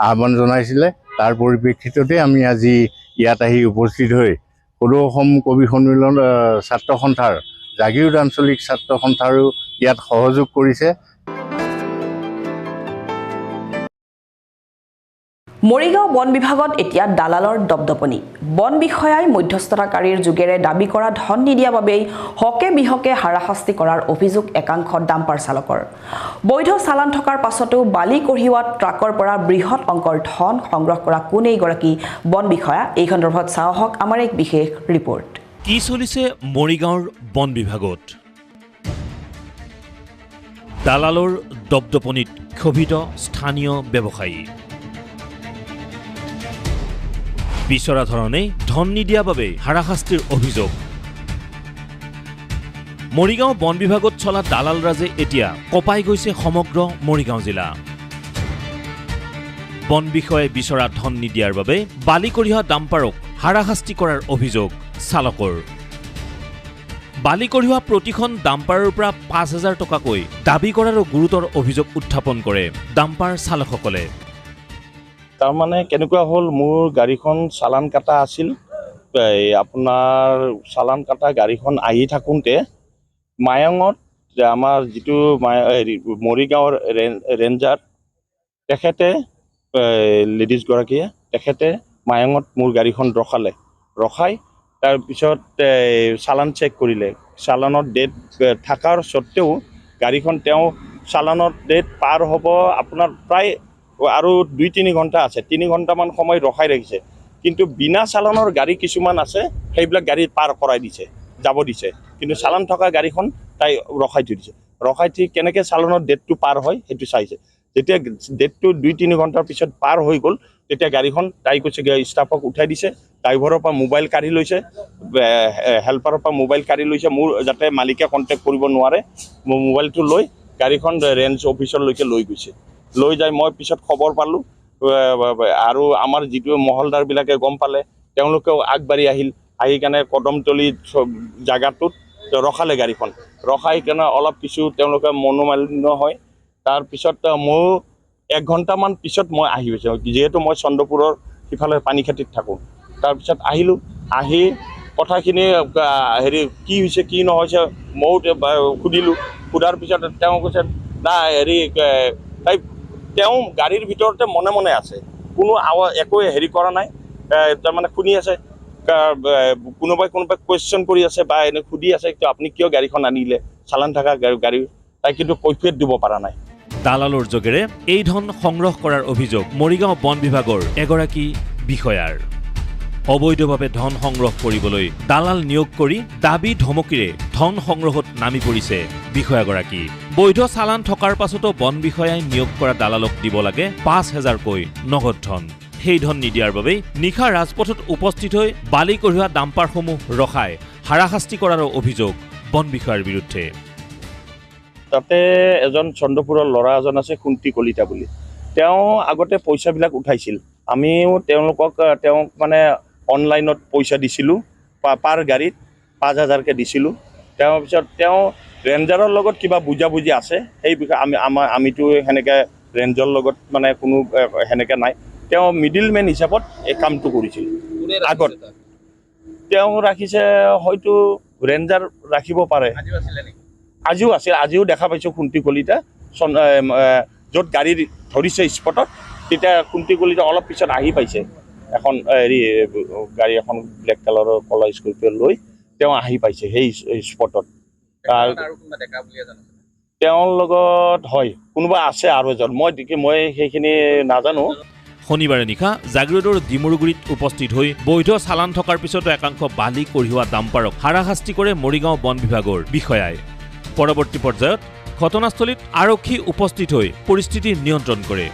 আহ্বান জনাইছিলে। তাৰ পৰিপ্ৰেক্ষিততে আমি আজি ইয়াত আহি উপস্থিত হৈ সদৌ অসম কবি সন্মিলন ছাত্ৰ সন্থাৰ জাগীৰোড আঞ্চলিক ছাত্ৰ সন্থাৰো ইয়াত সহযোগ কৰিছে। মৰিগাঁও বন বিভাগত এতিয়া দালালৰ দপদপনি। বন বিষয়াই মধ্যস্থতাকাৰীৰ যোগেৰে দাবী কৰা ধন নিদিয়া বাবেই হকে বিহকে হাৰাশাস্তি কৰাৰ অভিযোগ একাংশ ডাম্পাৰ চালকৰ। বৈধ চালান থকাৰ পাছতো বালি কঢ়িওৱা ট্ৰাকৰ পৰা বৃহৎ অংকৰ ধন সংগ্ৰহ কৰা কোন এইগৰাকী বন বিষয়া, এই সন্দৰ্ভত চাওঁ আহক আমাৰ এক বিশেষ ৰিপৰ্ট। কি চলিছে মৰিগাঁৱৰ বন বিভাগত? দালালৰ দপদপনিত ক্ষোভিত স্থানীয় ব্যৱসায়ী। বিচৰা ধৰণে ধন নিদিয়া বাবে হাৰাশাস্তিৰ অভিযোগ। মৰিগাঁও বন বিভাগত চলা দালালৰাজে এতিয়া কঁপাই গৈছে সমগ্ৰ মৰিগাঁও জিলা। বন বিষয়াই বিচৰা ধন নিদিয়াৰ বাবে বালি কঢ়িওৱা ডাম্পাৰক হাৰাশাস্তি কৰাৰ অভিযোগ চালকৰ। বালি কঢ়িওৱা প্ৰতিখন ডাম্পাৰৰ পৰা 5000 টকাকৈ দাবী কৰাৰো গুৰুতৰ অভিযোগ উত্থাপন কৰে ডাম্পাৰ চালকসকলে। তাৰমানে কেনেকুৱা হ'ল, মোৰ গাড়ীখন চালান কাটা আছিল। এই আপোনাৰ চালান কাটা গাড়ীখন আহি থাকোঁতে মায়ঙত আমাৰ যিটো হেৰি মৰিগাঁৱৰ ৰেঞ্জাৰ, তেখেতে লেডিজগৰাকীয়ে তেখেতে মায়ঙত মোৰ গাড়ীখন ৰখালে। ৰখাই তাৰপিছত চালান চেক কৰিলে। চালানত ডেট থকাৰ স্বত্তেও গাড়ীখন তেওঁ চালানত ডেট পাৰ হ'ব আপোনাৰ প্ৰায় আৰু 2-3 ঘণ্টা আছে, 3 ঘণ্টামান সময় ৰখাই ৰাখিছে। কিন্তু বিনা চালানৰ গাড়ী কিছুমান আছে, সেইবিলাক গাড়ী পাৰ কৰাই দিছে, যাব দিছে, কিন্তু চালান থকা গাড়ীখন তাই ৰখাই থৈ দিছে। ৰখাই থৈ কেনেকৈ চালানৰ ডেটটো পাৰ হয় সেইটো চাইছে। যেতিয়া ডেটটো 2-3 ঘণ্টাৰ পিছত পাৰ হৈ গ'ল, তেতিয়া গাড়ীখন তাই কৈছে ষ্টাফক উঠাই দিছে, ড্ৰাইভাৰৰ পৰা মোবাইল কাঢ়ি লৈছে, হেল্পাৰৰ পৰা মোবাইল কাঢ়ি লৈছে, মোৰ যাতে মালিকে কণ্টেক্ট কৰিব নোৱাৰে। মোৰ মোবাইলটো লৈ গাড়ীখন ৰেঞ্জ অফিচলৈকে লৈ গৈছে। লৈ যাই মই পিছত খবৰ পালোঁ, আৰু আমাৰ যিটো মহলদাৰবিলাকে গম পালে, তেওঁলোকেও আগবাঢ়ি আহিল। আহি কেনে কদমতলি জাগাটোত ৰখালে গাড়ীখন। ৰখাই কেনে অলপ কিছু তেওঁলোকে মনোমালিন্য হয়। তাৰপিছত ময়ো 1 ঘণ্টামান পিছত মই আহি পাইছোঁ, যিহেতু মই চন্দ্ৰপুৰৰ সিফালে পানীখাতিত থাকোঁ। তাৰপিছত আহিলোঁ, আহি কথাখিনি হেৰি কি হৈছে কি নহৈছে ময়ো সুধিলোঁ। সোধাৰ পিছত তেওঁ কৈছে নাই হেৰি তাই তেওঁ গাড়ীৰ ভিতৰতে মনে মনে আছে, কোনো আৱাজ একো হেৰি কৰা নাই, তাৰমানে শুনি আছে, কোনোবাই কোনোবাই কুৱেশ্যন কৰি আছে বা এনে সুধি আছে আপুনি কিয় গাড়ীখন আনিলে, চালান থকা গাড়ী, তাই কিন্তু কৈফিয়ত দিব পৰা নাই। দালালৰ যোগেৰে এই ধন সংগ্ৰহ কৰাৰ অভিযোগ মৰিগাঁও বন বিভাগৰ এগৰাকী বিষয়াৰ। অবৈধভাৱে ধন সংগ্ৰহ কৰিবলৈ দালাল নিয়োগ কৰি দাবী ধমকিৰে ধন সংগ্ৰহত নামি পৰিছে বিষয়াগৰাকী। বৈধ চালান থকাৰ পাছতো বন বিষয়াই নিয়োগ কৰা দালালক দিব লাগে 5000কৈ নগদ ধন। সেই ধন নিদিয়াৰ বাবেই নিশা ৰাজপথত উপস্থিত হৈ বালি কঢ়িওৱা ডাম্পাৰসমূহ ৰখাই হাৰাশাস্তি কৰাৰো অভিযোগ বন বিষয়াৰ বিৰুদ্ধে। তাতে এজন চন্দ্ৰপুৰৰ ল'ৰা এজন আছে, কুন্তি কলিতা বুলি, তেওঁ আগতে পইচাবিলাক উঠাইছিল। আমিও তেওঁক মানে অনলাইনত পইচা দিছিলোঁ, পাৰ গাড়ীত 5000কৈ দিছিলোঁ। তেওঁৰ পিছত তেওঁ ৰেঞ্জাৰৰ লগত কিবা বুজাবুজি আছে, সেই বিষয়ে আমিতো সেনেকৈ ৰেঞ্জৰ লগত মানে কোনো সেনেকৈ নাই। তেওঁ মিডিলমেন হিচাপত এই কামটো কৰিছিল আগত। তেওঁ ৰাখিছে, হয়তো ৰেঞ্জাৰ ৰাখিব পাৰে, আজিও আছিল, আজিও দেখা পাইছোঁ কুন্তি কলিতা য'ত গাড়ী ধৰিছে স্পটত, তেতিয়া কুন্তি কলিতা অলপ পিছত আহি পাইছে। এখন হেৰি গাড়ী এখন ব্লেক কালাৰৰ ক'লা স্কৰপিঅ' লৈ তেওঁ আহি পাইছে সেই স্পটত। তেওঁৰ লগত হয় কোনোবা আছে আৰু এজন, মই সেইখিনি নাজানো। শনিবাৰে নিশা জাগিৰোডৰ ডিমৰুগুৰিত উপস্থিত হৈ বৈধ চালান থকাৰ পিছতো একাংশ বালি কঢ়িওৱা ডাম্পাৰক হাৰাশাস্তি কৰে মৰিগাঁও বন বিভাগৰ বিষয়াই। পৰৱৰ্তী পৰ্যায়ত ঘটনাস্থলীত আৰক্ষী উপস্থিত হৈ পৰিস্থিতি নিয়ন্ত্ৰণ কৰে।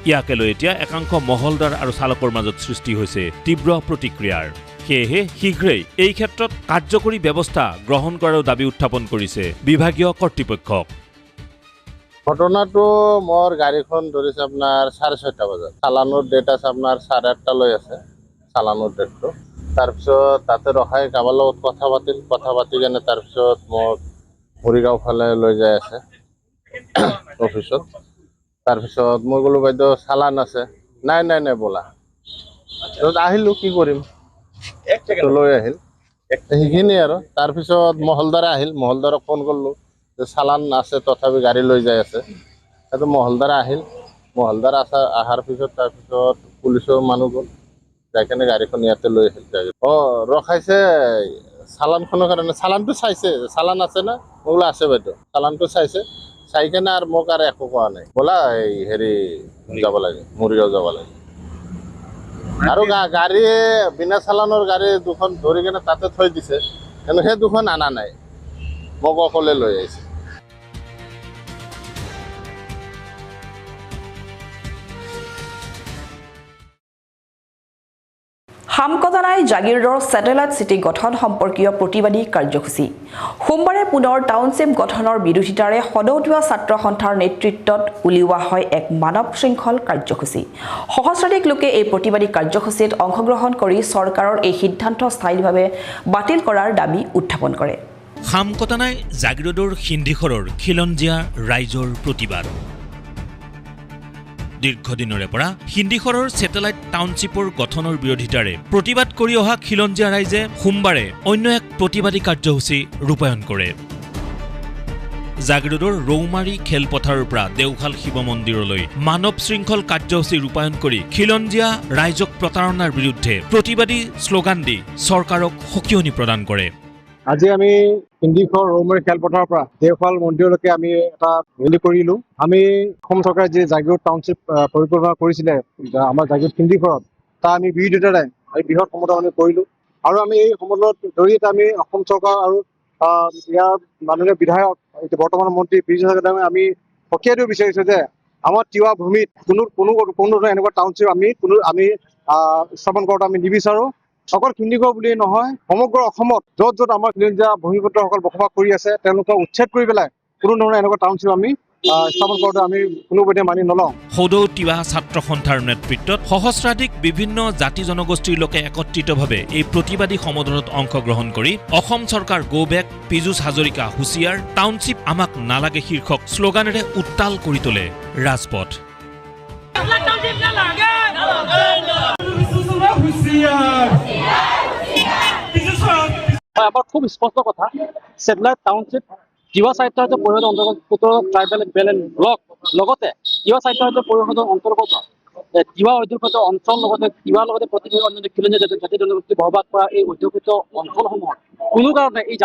ইয়াকে লৈ এতিয়া একাংশ মহলদাৰ আৰু চালকৰ মাজত সৃষ্টি হৈছে তীব্ৰ প্ৰতিক্ৰিয়াৰ। সেয়েহে শীঘ্ৰেই এই ক্ষেত্ৰত কাৰ্যকৰী ব্যৱস্থা গ্ৰহণ কৰাৰ দাবী উত্থাপন কৰিছে বিভাগীয় কৰ্তৃপক্ষক। ঘটনাটো মোৰ গাড়ীখন ধৰিছে আপোনাৰ 6:30 বজাত, চালানৰ ডেট আছে আপোনাৰ 8:30লৈ আছে চালানৰ ডেটটো। তাৰপিছত তাতে ৰখাই কাৰোবাৰ লগত কথা পাতিল, কথা পাতি কেনে তাৰপিছত মোক মৰিগাঁও ফালে লৈ যাই আছে অফিচত। তাৰপিছত মই ক'লো বাইদেউ চালান আছে, নাই নাই নাই ব'লা। আহিলোঁ, কি কৰিম, লৈ আহিল সেইখিনি আৰু। তাৰপিছত মহলদাৰে আহিল, মহলদাৰক ফোন কৰিলোঁ যে চালান আছে তথাপি গাড়ী লৈ যাই আছে। তাৰপিছত মহলদাৰ আহিল, মহলদাৰ অহাৰ পিছত তাৰপিছত পুলিচৰ মানুহ গ'ল, যাই কেনে গাড়ীখন ইয়াতে লৈ আহিল। অঁ, ৰখাইছে চালানখনৰ কাৰণে, চালানটো চাইছে, চালান আছে না? মই বোলো আছে বাইদেউ। চালানটো চাইছে, চাই কেনে আৰু মোক আৰু একো কোৱা নাই, বোলা এই হেৰি যাব লাগে, মৰিগাঁও যাব লাগে। আৰু গাড়ী বিনা চালানৰ গাড়ী দুখন ধৰি কেনে তাতে থৈ দিছে, কিন্তু সেই দুখন অনা নাই, মোক অকলে লৈ আহিছে। হামকজানাই জাগীৰোডৰ ছেটেলাইট চিটি গঠন সম্পৰ্কীয় প্ৰতিবাদী কাৰ্যসূচী। সোমবাৰে পুনৰ টাউনশ্বিপ গঠনৰ বিৰোধিতাৰে সদৌ তিৱা ছাত্ৰ সন্থাৰ নেতৃত্বত উলিওৱা হয় এক মানৱ শৃংখল কাৰ্যসূচী। সহস্ৰাধিক লোকে এই প্ৰতিবাদী কাৰ্যসূচীত অংশগ্ৰহণ কৰি চৰকাৰৰ এই সিদ্ধান্ত স্থায়ীভাৱে বাতিল কৰাৰ দাবী উত্থাপন কৰে। খামকটানাই জাগীৰোডৰ সিন্ধিখৰৰ খিলঞ্জীয়া ৰাইজৰ প্ৰতিবাদ। দীৰ্ঘদিনৰে পৰা সিন্ধিখৰৰ ছেটেলাইট টাউনশ্বিপৰ গঠনৰ বিৰোধিতাৰে প্ৰতিবাদ কৰি অহা খিলঞ্জীয়া ৰাইজে সোমবাৰে অন্য এক প্ৰতিবাদী কাৰ্যসূচী ৰূপায়ণ কৰে। জাগীৰোডৰ ৰৌমাৰী খেলপথাৰৰ পৰা দেওশাল শিৱ মন্দিৰলৈ মানৱ শৃংখল কাৰ্যসূচী ৰূপায়ণ কৰি খিলঞ্জীয়া ৰাইজক প্ৰতাৰণাৰ বিৰুদ্ধে প্ৰতিবাদী শ্লোগান দি চৰকাৰক সকিয়নি প্ৰদান কৰে। আজি আমি সিন্ধিখৰ ৰৌমাৰী খেলপথাৰৰ পৰা দেওশাল মন্দিৰলৈকে আমি এটা ৰেলী কৰিলোঁ। আমি অসম চৰকাৰে যি জাগীৰোড টাউনশ্বিপ পৰিকল্পনা কৰিছিলে আমাৰ জাগীৰোড সিন্ধিখৰত, তাৰ আমি বিৰোধিতাৰে আমি বৃহৎ সমদল আমি কৰিলোঁ। আৰু আমি এই সমদলৰ জৰিয়তে আমি অসম চৰকাৰ আৰু ইয়াৰ মাননীয় বিধায়ক, এতিয়া বৰ্তমানৰ মন্ত্ৰী পীযুষ হাজৰীকাক আমি সকীয়াই দিব বিচাৰিছোঁ যে আমাৰ তিৱা ভূমিত কোনো কোনো কোনো ধৰণৰ এনেকুৱা টাউনশ্বিপ আমি কোনো আমি স্থাপন কৰাটো আমি নিবিচাৰোঁ। অকল সিন্ধিঘৰ বুলিয়েই নহয়, সমগ্ৰ অসমত য'ত য'ত আমাৰ খিলঞ্জীয়া ভূমিপুত্ৰসকল বসবাস কৰি আছে, তেওঁলোকক উচ্ছেদ কৰি পেলাই কোনো ধৰণৰ এনেকুৱা টাউনশ্বিপ আমি স্থাপন কৰাটো আমি কোনোপধ্যে মানি নলওঁ। সদৌ তিৱা ছাত্ৰ সন্থাৰ নেতৃত্বত সহস্ৰাধিক বিভিন্ন জাতি জনগোষ্ঠীৰ লোকে একত্ৰিতভাৱে এই প্ৰতিবাদী সমদলত অংশগ্ৰহণ কৰি অসম চৰকাৰ গ' বেক, পীযুষ হাজৰিকা হুঁচিয়াৰ, টাউনশ্বিপ আমাক নালাগে শীৰ্ষক শ্লোগানেৰে উত্তাল কৰি তোলে ৰাজপথ। হয়, আমাৰ খুব স্পষ্ট কথা, ছেটেলাইট টাউনশ্বিপ তিৱা স্বায়ত্তশাসিত পৰিষদৰ অন্তৰ্গত 17 ট্ৰাইবেল বেল্ট এণ্ড ব্লক, লগতে তিৱা স্বায়ত্তশাসিত পৰিষদৰ অন্তৰ্গত তিৱা অধ্যুষিত অঞ্চল, লগতে তিৱাৰ লগতে প্ৰতিবেশী অন্যান্য খিলঞ্জীয়া জাতি জনগোষ্ঠী বসবাস কৰা এই অধ্যুষিত অঞ্চলসমূহত কোনো কাৰণে এই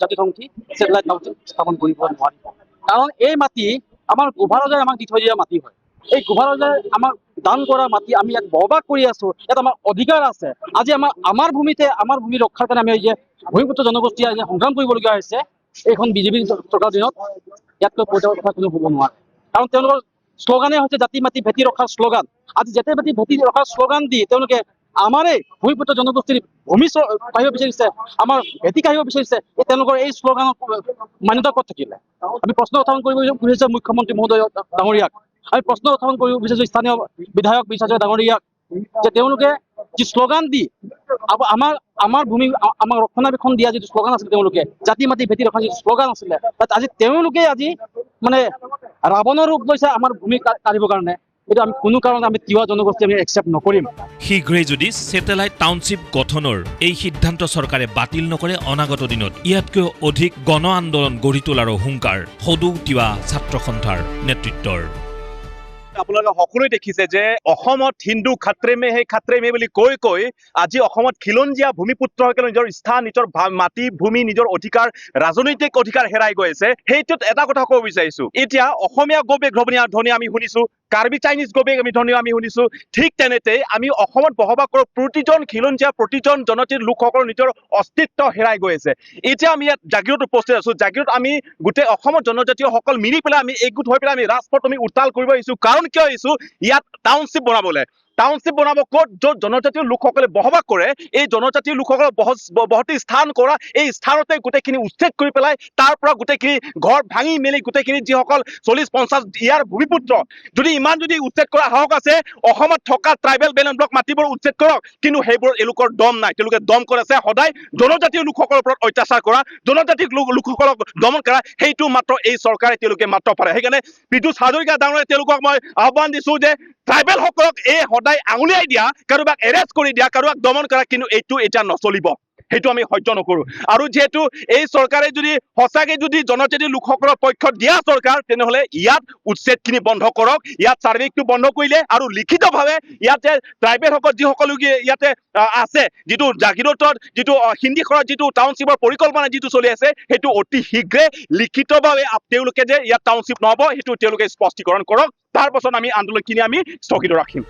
জাতিধ্বংসী ছেটেলাইট টাউনশ্বিপ স্থাপন কৰিব নোৱাৰিব। কাৰণ এই মাটি আমাৰ গোভাৰজাই আমাক দি থৈ দিয়া মাটি হয়। এই গোভাৰজাই আমাক দান কৰা মাটি, আমি ইয়াত বসবাস কৰি আছো, ইয়াত আমাৰ অধিকাৰ আছে। আজি আমাৰ ভূমিতে আমাৰ ভূমি ৰক্ষাৰ কাৰণে আমি এই যে ভূমিপুত্ৰ জনগোষ্ঠীয়ে আজি সংগ্ৰাম কৰিবলগীয়া হৈছে এইখন বিজেপি চৰকাৰৰ দিনত, ইয়াতকৈ পৰিতাপৰ কথা কোনো হ'ব নোৱাৰে। কাৰণ তেওঁলোকৰ শ্লোগানে হৈছে জাতি মাটি ভেটি ৰক্ষাৰ শ্লোগান। আজি জাতি মাটি ভেটি ৰক্ষাৰ শ্লোগান দি তেওঁলোকে আমাৰে ভূমিপুত্ৰ জনগোষ্ঠীৰ ভূমি কাঢ়িব বিচাৰিছে, আমাৰ ভেটি কাঢ়িব বিচাৰিছে। এই তেওঁলোকৰ এই শ্লোগানৰ মান্যতা ক'ত থাকিলে? আমি প্ৰশ্ন উত্থাপন কৰিব বিচাৰিছো মুখ্যমন্ত্ৰী মহোদয় ডাঙৰীয়াক, আমি প্ৰশ্ন উত্থাপন কৰিব বিচাৰিছো স্থানীয় বিধায়ক বিশ্বাস ডাঙৰীয়াক যে তেওঁলোকে যি শ্লোগান দি আমাৰ ভূমি আমাক ৰক্ষণাবেক্ষণ দিয়া যিটো শ্লোগান আছিলে, তেওঁলোকে জাতি মাটি ভেটি ৰখা যিটো শ্লোগান আছিলে, তাত আজি তেওঁলোকে আজি মানে ৰাৱণৰ ৰূপ লৈছে আমাৰ ভূমি কাঢ়িবৰ কাৰণে। এইটো আমি কোনো কাৰণত আমি তিৱা জনগোষ্ঠী আমি একচেপ্ট নকৰিম। শীঘ্ৰেই যদি ছেটেলাইট টাউনশ্বিপ গঠনৰ এই সিদ্ধান্ত চৰকাৰে বাতিল নকৰে, অনাগত দিনত ইয়াতকৈ অধিক গণ আন্দোলন গঢ়ি তোলাৰো হুংকাৰ সদৌ তিৱা ছাত্ৰ সন্থাৰ নেতৃত্বৰ। আপোনালোকে সকলোৱে দেখিছে যে অসমত হিন্দু খাত্ৰে মে হে খাত্ৰে মে বুলি কৈ কৈ আজি অসমত খিলঞ্জীয়া ভূমিপুত্ৰসকলে নিজৰ স্থান, নিজৰ মাটি ভূমি, নিজৰ অধিকাৰ, ৰাজনৈতিক অধিকাৰ হেৰাই গৈ আছে। সেইটোত এটা কথা ক'ব বিচাৰিছো, এতিয়া অসমীয়া গ'বেক ধ্বনি আমি শুনিছো, কাৰ্বি চাইনিজ গ'বেক আমি ধ্বনি আমি শুনিছো, ঠিক তেনেতে আমি অসমত বসবাস কৰা প্ৰতিজন খিলঞ্জীয়া, প্ৰতিজন জনজাতিৰ লোকসকলৰ নিজৰ অস্তিত্ব হেৰাই গৈ আছে। এতিয়া আমি ইয়াত জাগীৰোডত উপস্থিত আছো। জাগীৰোডত আমি গোটেই অসমৰ জনজাতীয়সকল মিলি পেলাই আমি একগোট হৈ পেলাই আমি ৰাজপথ আমি উত্তাল কৰিব আহিছো। কাৰণ কিয় আহিছো? ইয়াত টাউনশ্বিপ বনাবলৈ। টাউনশ্বিপ বনাব ক'ত? য'ত জনজাতীয় লোকসকলে বসবাস কৰে, এই জনজাতীয় লোকসকলৰ বসতি স্থান কৰা এই স্থানতে গোটেইখিনি উচ্ছেদ কৰি পেলাই তাৰ পৰা গোটেইখিনি ঘৰ ভাঙি মেলি গোটেইখিনি যিসকল 40-50 ইয়াৰ ভূমিপুত্ৰ, যদি ইমান যদি উচ্ছেদ কৰা সাহস আছে, অসমত থকা ট্ৰাইবেল বেল্ট এণ্ড ব্লক মাটিবোৰ উচ্ছেদ কৰক। কিন্তু সেইবোৰ এওঁলোকৰ দম নাই। তেওঁলোকে দম কৰিছে সদায় জনজাতীয় লোকসকলৰ ওপৰত অত্যাচাৰ কৰা, জনজাতিক লোকসকলক দমন কৰা, সেইটো মাত্ৰ এই চৰকাৰে তেওঁলোকে মাত্ৰ পাৰে। সেইকাৰণে পীযুষ হাজৰিকা ডাঙৰীয়া তেওঁলোকক মই আহ্বান দিছো যে ট্ৰাইবেলসকলক এই সদায় আঙুলিয়াই দিয়া, কাৰোবাক এৰেষ্ট কৰি দিয়া, কাৰোবাক দমন কৰা, কিন্তু এইটো এতিয়া নচলিব, সেইটো আমি সহ্য নকৰো। আৰু যিহেতু এই চৰকাৰে যদি সঁচাকে যদি জনজাতি লোকসকলৰ পক্ষত দিয়া চৰকাৰ, তেনেহলে ইয়াত উচ্ছেদখিনি বন্ধ কৰক, ইয়াত চাৰ্ভেটো বন্ধ কৰিলে আৰু লিখিতভাৱে ইয়াতে ট্ৰাইবেলসকল যিসকল ইয়াতে আছে, যিটো জাগীৰোডত যিটো সিন্ধিখৰত যিটো টাউনশ্বিপৰ পৰিকল্পনা যিটো চলি আছে, সেইটো অতি শীঘ্ৰে লিখিতভাৱে তেওঁলোকে যে ইয়াত টাউনশ্বিপ নহ'ব সেইটো তেওঁলোকে স্পষ্টীকৰণ কৰক। তাৰ পাছত আমি আন্দোলনখিনি আমি স্থগিত ৰাখিম।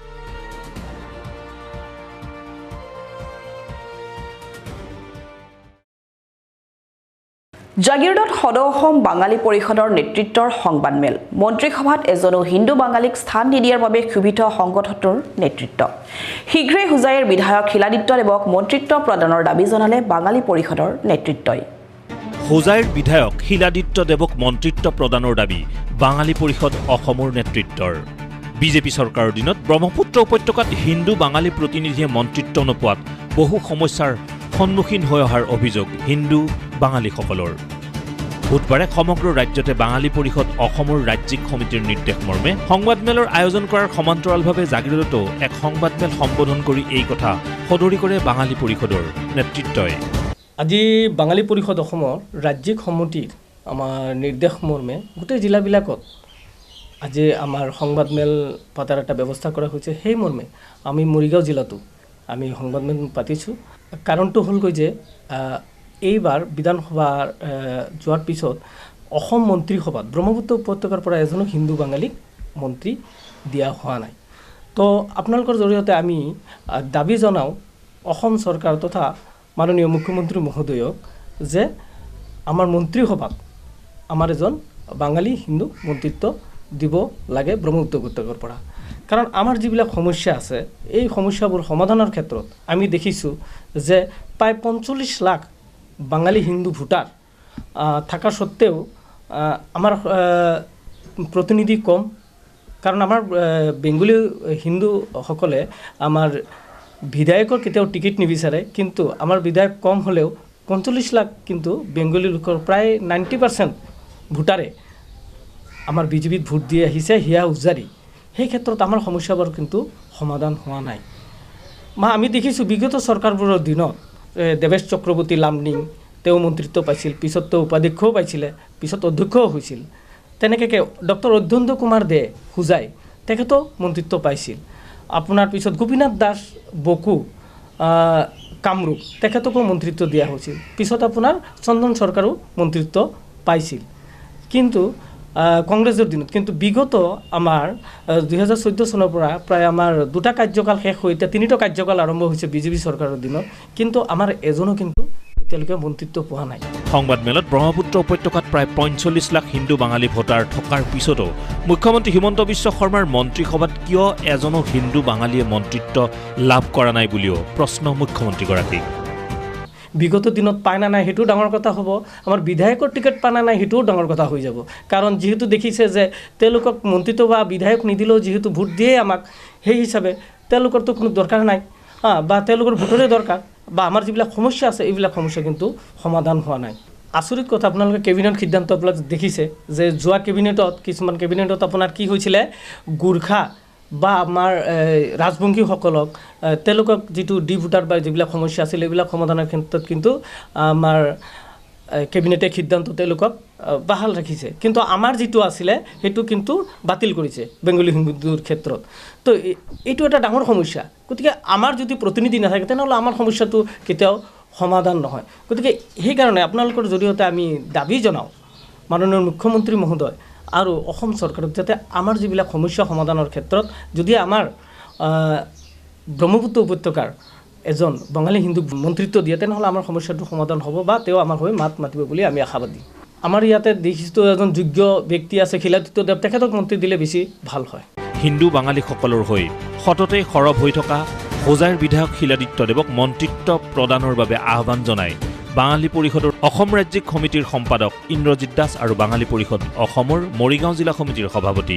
জাগীৰোডত সদৌ অসম বাঙালী পৰিষদৰ নেতৃত্বৰ সংবাদমেল। মন্ত্ৰীসভাত এজনো হিন্দু বাঙালীক স্থান নিদিয়াৰ বাবে ক্ষোভিত সংগঠনটোৰ নেতৃত্ব। শীঘ্ৰেই হোজাইৰ বিধায়ক শিলাদিত্য দেৱক মন্ত্ৰিত্ব প্ৰদানৰ দাবী জনালে বাঙালী পৰিষদৰ নেতৃত্বই। হোজাইৰ বিধায়ক শিলাদিত্য দেৱক মন্ত্ৰিত্ব প্ৰদানৰ দাবী বাঙালী পৰিষদ অসমৰ নেতৃত্বৰ। বিজেপি চৰকাৰৰ দিনত ব্ৰহ্মপুত্ৰ উপত্যকাত হিন্দু বাঙালী প্ৰতিনিধিয়ে মন্ত্ৰিত্ব নোপোৱাত বহু সমস্যাৰ সন্মুখীন হৈ অহাৰ অভিযোগ হিন্দু বাঙালীসকলৰ। বুধবাৰে সমগ্ৰ ৰাজ্যতে বাঙালী পৰিষদ অসমৰ ৰাজ্যিক সমিতিৰ নিৰ্দেশ মৰ্মে সংবাদমেলৰ আয়োজন কৰাৰ সমান্তৰালভাৱে জাগীৰোডতো এক সংবাদমেল সম্বোধন কৰি এই কথা সদৰি কৰে বাঙালী পৰিষদৰ নেতৃত্বই। আজি বাঙালী পৰিষদ অসমৰ ৰাজ্যিক সমিতিৰ আমাৰ নিৰ্দেশ মৰ্মে গোটেই জিলাবিলাকত আজি আমাৰ সংবাদমেল পতাৰ এটা ব্যৱস্থা কৰা হৈছে। সেই মৰ্মে আমি মৰিগাঁও জিলাতো আমি সংবাদমেল পাতিছোঁ। কাৰণটো হ'লগৈ যে এইবাৰ বিধানসভাৰ যোৱাৰ পিছত অসম মন্ত্ৰীসভাত ব্ৰহ্মপুত্ৰ উপত্যকাৰ পৰা এজনো হিন্দু বাঙালীক মন্ত্ৰী দিয়া হোৱা নাই। তো আপোনালোকৰ জৰিয়তে আমি দাবী জনাওঁ অসম চৰকাৰ তথা মাননীয় মুখ্যমন্ত্ৰী মহোদয়ক যে আমাৰ মন্ত্ৰীসভাত আমাৰ এজন বাঙালী হিন্দু মন্ত্ৰিত্ব দিব লাগে ব্ৰহ্মপুত্ৰ উপত্যকাৰ পৰা। কাৰণ আমাৰ যিবিলাক সমস্যা আছে, এই সমস্যাবোৰ সমাধানৰ ক্ষেত্ৰত আমি দেখিছোঁ যে প্ৰায় 45 লাখ বাঙালী হিন্দু ভোটাৰ থকা সত্ত্বেও আমাৰ প্ৰতিনিধি কম। কাৰণ আমাৰ বেংগলী হিন্দুসকলে আমাৰ বিধায়কৰ কেতিয়াও টিকিট নিবিচাৰে, কিন্তু আমাৰ বিধায়ক কম হ'লেও 45 লাখ কিন্তু বেংগলী লোকৰ প্ৰায় 90% ভোটাৰে আমাৰ বিজেপিত ভোট দি আহিছে হিয়া উজাৰি। সেই ক্ষেত্ৰত আমাৰ সমস্যাবোৰ কিন্তু সমাধান হোৱা নাই। আমি দেখিছোঁ বিগত চৰকাৰবোৰৰ দিনত দেৱেশ চক্ৰৱৰ্তী লামডিং তেওঁ মন্ত্ৰিত্ব পাইছিল, পিছত তেওঁ উপাধ্যক্ষও পাইছিলে, পিছত অধ্যক্ষও হৈছিল। তেনেকৈ ডক্টৰ অধ্যন্ত কুমাৰ দে হোজাই তেখেতো মন্ত্ৰিত্ব পাইছিল। আপোনাৰ পিছত গোপীনাথ দাস বকু কামৰূপ তেখেতকো মন্ত্ৰিত্ব দিয়া হৈছিল। পিছত আপোনাৰ চন্দন চৰকাৰো মন্ত্ৰিত্ব পাইছিল কিন্তু কংগ্ৰেছৰ দিনত। কিন্তু বিগত আমাৰ 2014 চনৰ পৰা প্ৰায় আমাৰ দুটা কাৰ্যকাল শেষ হৈ এতিয়া তিনিটা কাৰ্যকাল আৰম্ভ হৈছে বিজেপি চৰকাৰৰ দিনত, কিন্তু আমাৰ এজনো কিন্তু এতিয়ালৈকে মন্ত্ৰিত্ব পোৱা নাই। সংবাদমেলত ব্ৰহ্মপুত্ৰ উপত্যকাত প্ৰায় 45 লাখ হিন্দু বাঙালী ভোটাৰ থকাৰ পিছতো মুখ্যমন্ত্ৰী হিমন্ত বিশ্ব শৰ্মাৰ মন্ত্ৰীসভাত কিয় এজনো হিন্দু বাঙালীয়ে মন্ত্ৰিত্ব লাভ কৰা নাই বুলিও প্ৰশ্ন মুখ্যমন্ত্ৰীগৰাকীক। বিগত দিনত পায় না নাই সেইটোও ডাঙৰ কথা হ'ব, আমাৰ বিধায়কৰ টিকেট পায় না নাই সেইটোও ডাঙৰ কথা হৈ যাব। কাৰণ যিহেতু দেখিছে যে তেওঁলোকক মন্ত্ৰিত্ব বা বিধায়ক নিদিলেও যিহেতু ভোট দিয়ে আমাক, সেই হিচাপে তেওঁলোকৰতো কোনো দৰকাৰ নাই বা তেওঁলোকৰ ভোটৰে দৰকাৰ বা আমাৰ যিবিলাক সমস্যা আছে এইবিলাক সমস্যা কিন্তু সমাধান হোৱা নাই। আচৰিত কথা, আপোনালোকে কেবিনেট সিদ্ধান্তবিলাক দেখিছে যে যোৱা কেবিনেটত কিছুমান কেবিনেটত আপোনাৰ কি হৈছিলে, গোৰ্খা বা আমাৰ ৰাজবংশীসকলক তেওঁলোকক যিটো ডি ভোটাৰ বা যিবিলাক সমস্যা আছিল এইবিলাক সমাধানৰ ক্ষেত্ৰত কিন্তু আমাৰ কেবিনেটে সিদ্ধান্ত তেওঁলোকক বাহাল ৰাখিছে, কিন্তু আমাৰ যিটো আছিলে সেইটো কিন্তু বাতিল কৰিছে বেংগলী হিন্দুৰ ক্ষেত্ৰত। তো এইটো এটা ডাঙৰ সমস্যা। গতিকে আমাৰ যদি প্ৰতিনিধি নাথাকে তেনেহ'লে আমাৰ সমস্যাটো কেতিয়াও সমাধান নহয়। গতিকে সেইকাৰণে আপোনালোকৰ জৰিয়তে আমি দাবী জনাওঁ মাননীয় মুখ্যমন্ত্ৰী মহোদয় আৰু অসম চৰকাৰক যাতে আমাৰ যিবিলাক সমস্যা সমাধানৰ ক্ষেত্ৰত যদি আমাৰ ব্ৰহ্মপুত্ৰ উপত্যকাৰ এজন বাঙালী হিন্দুক মন্ত্ৰিত্ব দিয়ে তেনেহ'লে আমাৰ সমস্যাটো সমাধান হ'ব বা তেওঁ আমাৰ হৈ মাত মাতিব বুলি আমি আশাবাদী। আমাৰ ইয়াতে দেখিছোঁ এজন যোগ্য ব্যক্তি আছে শিলাদিত্য দেৱ, তেখেতক মন্ত্ৰী দিলে বেছি ভাল হয়। হিন্দু বাঙালীসকলৰ হৈ সততে সৰব হৈ থকা হোজাইৰ বিধায়ক শিলাদিত্য দেৱক মন্ত্ৰিত্ব প্ৰদানৰ বাবে আহ্বান জনায় বাঙালী পৰিষদৰ অসম ৰাজ্যিক সমিতিৰ সম্পাদক ইন্দ্ৰজিৎ দাস আৰু বাঙালী পৰিষদ অসমৰ মৰিগাঁও জিলা সমিতিৰ সভাপতি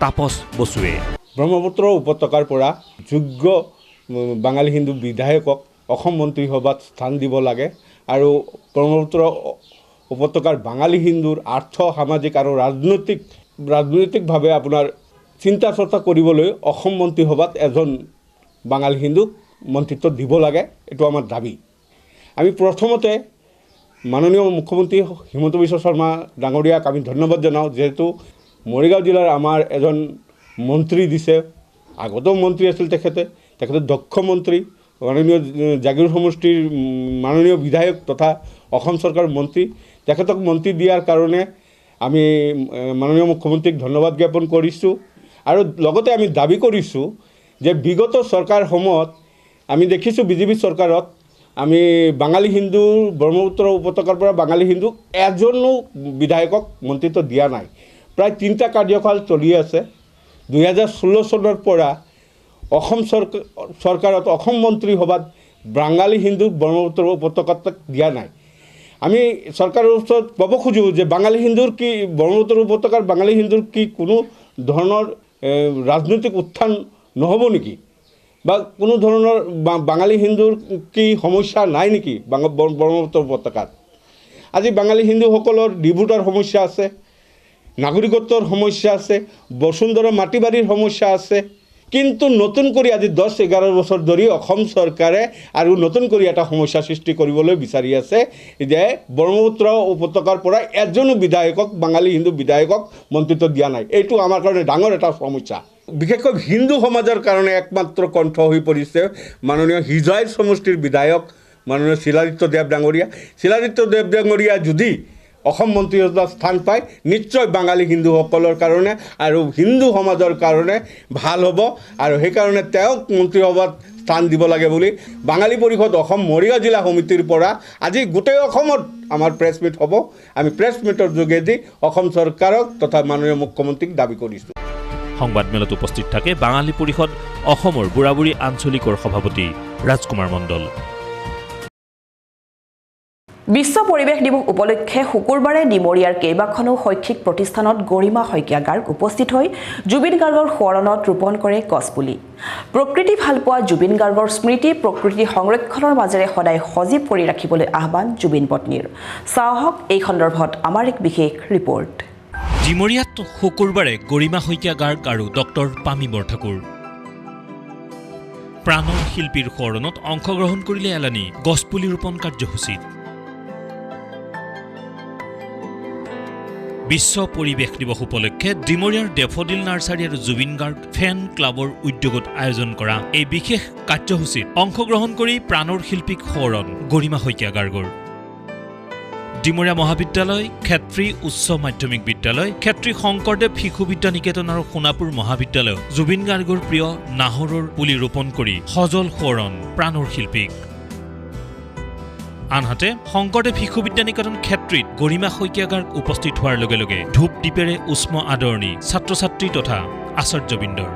তাপস বসুৱে। ব্ৰহ্মপুত্ৰ উপত্যকাৰ পৰা যোগ্য বাঙালী হিন্দু বিধায়কক অসম মন্ত্ৰীসভাত স্থান দিব লাগে আৰু ব্ৰহ্মপুত্ৰ উপত্যকাৰ বাঙালী হিন্দুৰ আৰ্থ সামাজিক আৰু ৰাজনৈতিকভাৱে আপোনাৰ চিন্তা চৰ্চা কৰিবলৈ অসম মন্ত্ৰীসভাত এজন বাঙালী হিন্দুক মন্ত্ৰিত্ব দিব লাগে, এইটো আমাৰ দাবী। আমি প্ৰথমতে মাননীয় মুখ্যমন্ত্ৰী হিমন্ত বিশ্ব শৰ্মা ডাঙৰীয়াক আমি ধন্যবাদ জনাওঁ, যিহেতু মৰিগাঁও জিলাৰ আমাৰ এজন মন্ত্ৰী দিছে, আগতেও মন্ত্ৰী আছিল তেখেতে দক্ষ মন্ত্ৰী, মাননীয় জাগীৰোড সমষ্টিৰ মাননীয় বিধায়ক তথা অসম চৰকাৰৰ মন্ত্ৰী, তেখেতক মন্ত্ৰী দিয়াৰ কাৰণে আমি মাননীয় মুখ্যমন্ত্ৰীক ধন্যবাদ জ্ঞাপন কৰিছোঁ। আৰু লগতে আমি দাবী কৰিছোঁ যে বিগত চৰকাৰসমূহত আমি দেখিছোঁ বিজেপি চৰকাৰত আমি বাঙালী হিন্দুৰ ব্ৰহ্মপুত্ৰ উপত্যকাৰ পৰা বাঙালী হিন্দুক এজনো বিধায়কক মন্ত্ৰিত্ব দিয়া নাই। প্ৰায় 3টা কাৰ্যকাল চলি আছে। 2016 চনৰ পৰা অসম চৰকাৰত অসম মন্ত্ৰীসভাত বাঙালী হিন্দুক ব্ৰহ্মপুত্ৰ উপত্যকাত দিয়া নাই। আমি চৰকাৰৰ ওচৰত ক'ব খোজোঁ যে বাঙালী হিন্দুৰ কি ব্ৰহ্মপুত্ৰ উপত্যকাৰ বাঙালী হিন্দুৰ কি কোনো ধৰণৰ ৰাজনৈতিক উত্থান নহ'ব নেকি, বা কোনো ধৰণৰ বাঙালী হিন্দুৰ কি সমস্যা নাই নেকি ব্ৰহ্মপুত্ৰ উপত্যকাত? আজি বাঙালী হিন্দুসকলৰ ডিভোটাৰ সমস্যা আছে, নাগৰিকত্বৰ সমস্যা আছে, বসুন্ধৰা মাটি বাৰীৰ সমস্যা আছে। কিন্তু নতুন কৰি আজি 10-11 বছৰ ধৰি অসম চৰকাৰে আৰু নতুন কৰি এটা সমস্যা সৃষ্টি কৰিবলৈ বিচাৰি আছে যে ব্ৰহ্মপুত্ৰ উপত্যকাৰ পৰা এজনো বিধায়কক, বাঙালী হিন্দু বিধায়কক মন্ত্ৰিত্ব দিয়া নাই। এইটো আমাৰ কাৰণে ডাঙৰ এটা সমস্যা। বিশেষকৈ হিন্দু সমাজৰ কাৰণে একমাত্ৰ কণ্ঠ হৈ পৰিছে মাননীয় হিজাই সমষ্টিৰ বিধায়ক মাননীয় শিলাদিত্য দেৱ ডাঙৰীয়া। শিলাদিত্য দেৱ ডাঙৰীয়া যদি অসম মন্ত্ৰীসভাত স্থান পায়, নিশ্চয় বাঙালী হিন্দুসকলৰ কাৰণে আৰু হিন্দু সমাজৰ কাৰণে ভাল হ'ব, আৰু সেইকাৰণে তেওঁক মন্ত্ৰীসভাত স্থান দিব লাগে বুলি বাঙালী পৰিষদ অসম মৰিগাঁও জিলা সমিতিৰ পৰা আজি গোটেই অসমত আমাৰ প্ৰেছ মিট হ'ব। আমি প্ৰেছ মিটৰ যোগেদি অসম চৰকাৰক তথা মাননীয় মুখ্যমন্ত্ৰীক দাবী কৰিছোঁ। সংবাদমেলত উপস্থিত থাকে বাঙালী পৰিষদ অসমৰ বুঢ়াবুঢ়ী আঞ্চলিকৰ সভাপতি ৰাজকুমাৰ মণ্ডল। বিশ্ব পৰিৱেশ দিৱস উপলক্ষে শুকুৰবাৰে ডিমৰীয়াৰ কেইবাখনো শৈক্ষিক প্ৰতিষ্ঠানত গৰিমা শইকীয়া গাৰ্গ উপস্থিত হৈ জুবিন গাৰ্গৰ সোঁৱৰণত ৰোপণ কৰে গছপুলি। প্ৰকৃতি ভালপোৱা জুবিন গাৰ্গৰ স্মৃতি প্ৰকৃতি সংৰক্ষণৰ মাজেৰে সদায় সজীৱ কৰি ৰাখিবলৈ আহ্বান জুবিন পত্নীৰ। চাহক এই সন্দৰ্ভত আমাৰ এক বিশেষ ৰিপৰ্ট। ডিমৰীয়াত শুকুৰবাৰে গৰিমা শইকীয়া গাৰ্গ আৰু ডক্টৰ পামী বৰঠাকুৰ প্ৰাণৰ শিল্পীৰ সোঁৱৰণত অংশগ্ৰহণ কৰিলে এলানি গছপুলি ৰোপণ কাৰ্যসূচীত। বিশ্ব পৰিৱেশ দিৱস উপলক্ষে ডিমৰীয়াৰ ডেফডিল নাৰ্চাৰী আৰু জুবিন গাৰ্গ ফেন ক্লাবৰ উদ্যোগত আয়োজন কৰা এই বিশেষ কাৰ্যসূচীত অংশগ্ৰহণ কৰি প্ৰাণৰ শিল্পীক সোঁৱৰণ গৰিমা শইকীয়া গাৰ্গৰ। ডিমৰীয়া মহাবিদ্যালয়, ক্ষেত্ৰী উচ্চ মাধ্যমিক বিদ্যালয়, ক্ষেত্ৰী শংকৰদেৱ শিশু বিদ্যা নিকেতন আৰু সোণাপুৰ মহাবিদ্যালয়ত জুবিন গাৰ্গৰ প্ৰিয় নাহৰৰ পুলি ৰোপণ কৰি সজল সোঁৱৰণ প্ৰাণৰ শিল্পীক। আনহাতে শংকৰদেৱ শিশু বিদ্যা নিকেতন ক্ষেত্ৰীত গৰিমা শইকীয়া গাৰ্গ উপস্থিত হোৱাৰ লগে লগে ধূপ দীপেৰে উষ্ম আদৰণি ছাত্ৰ ছাত্ৰী তথা আচাৰ্যবৃন্দৰ।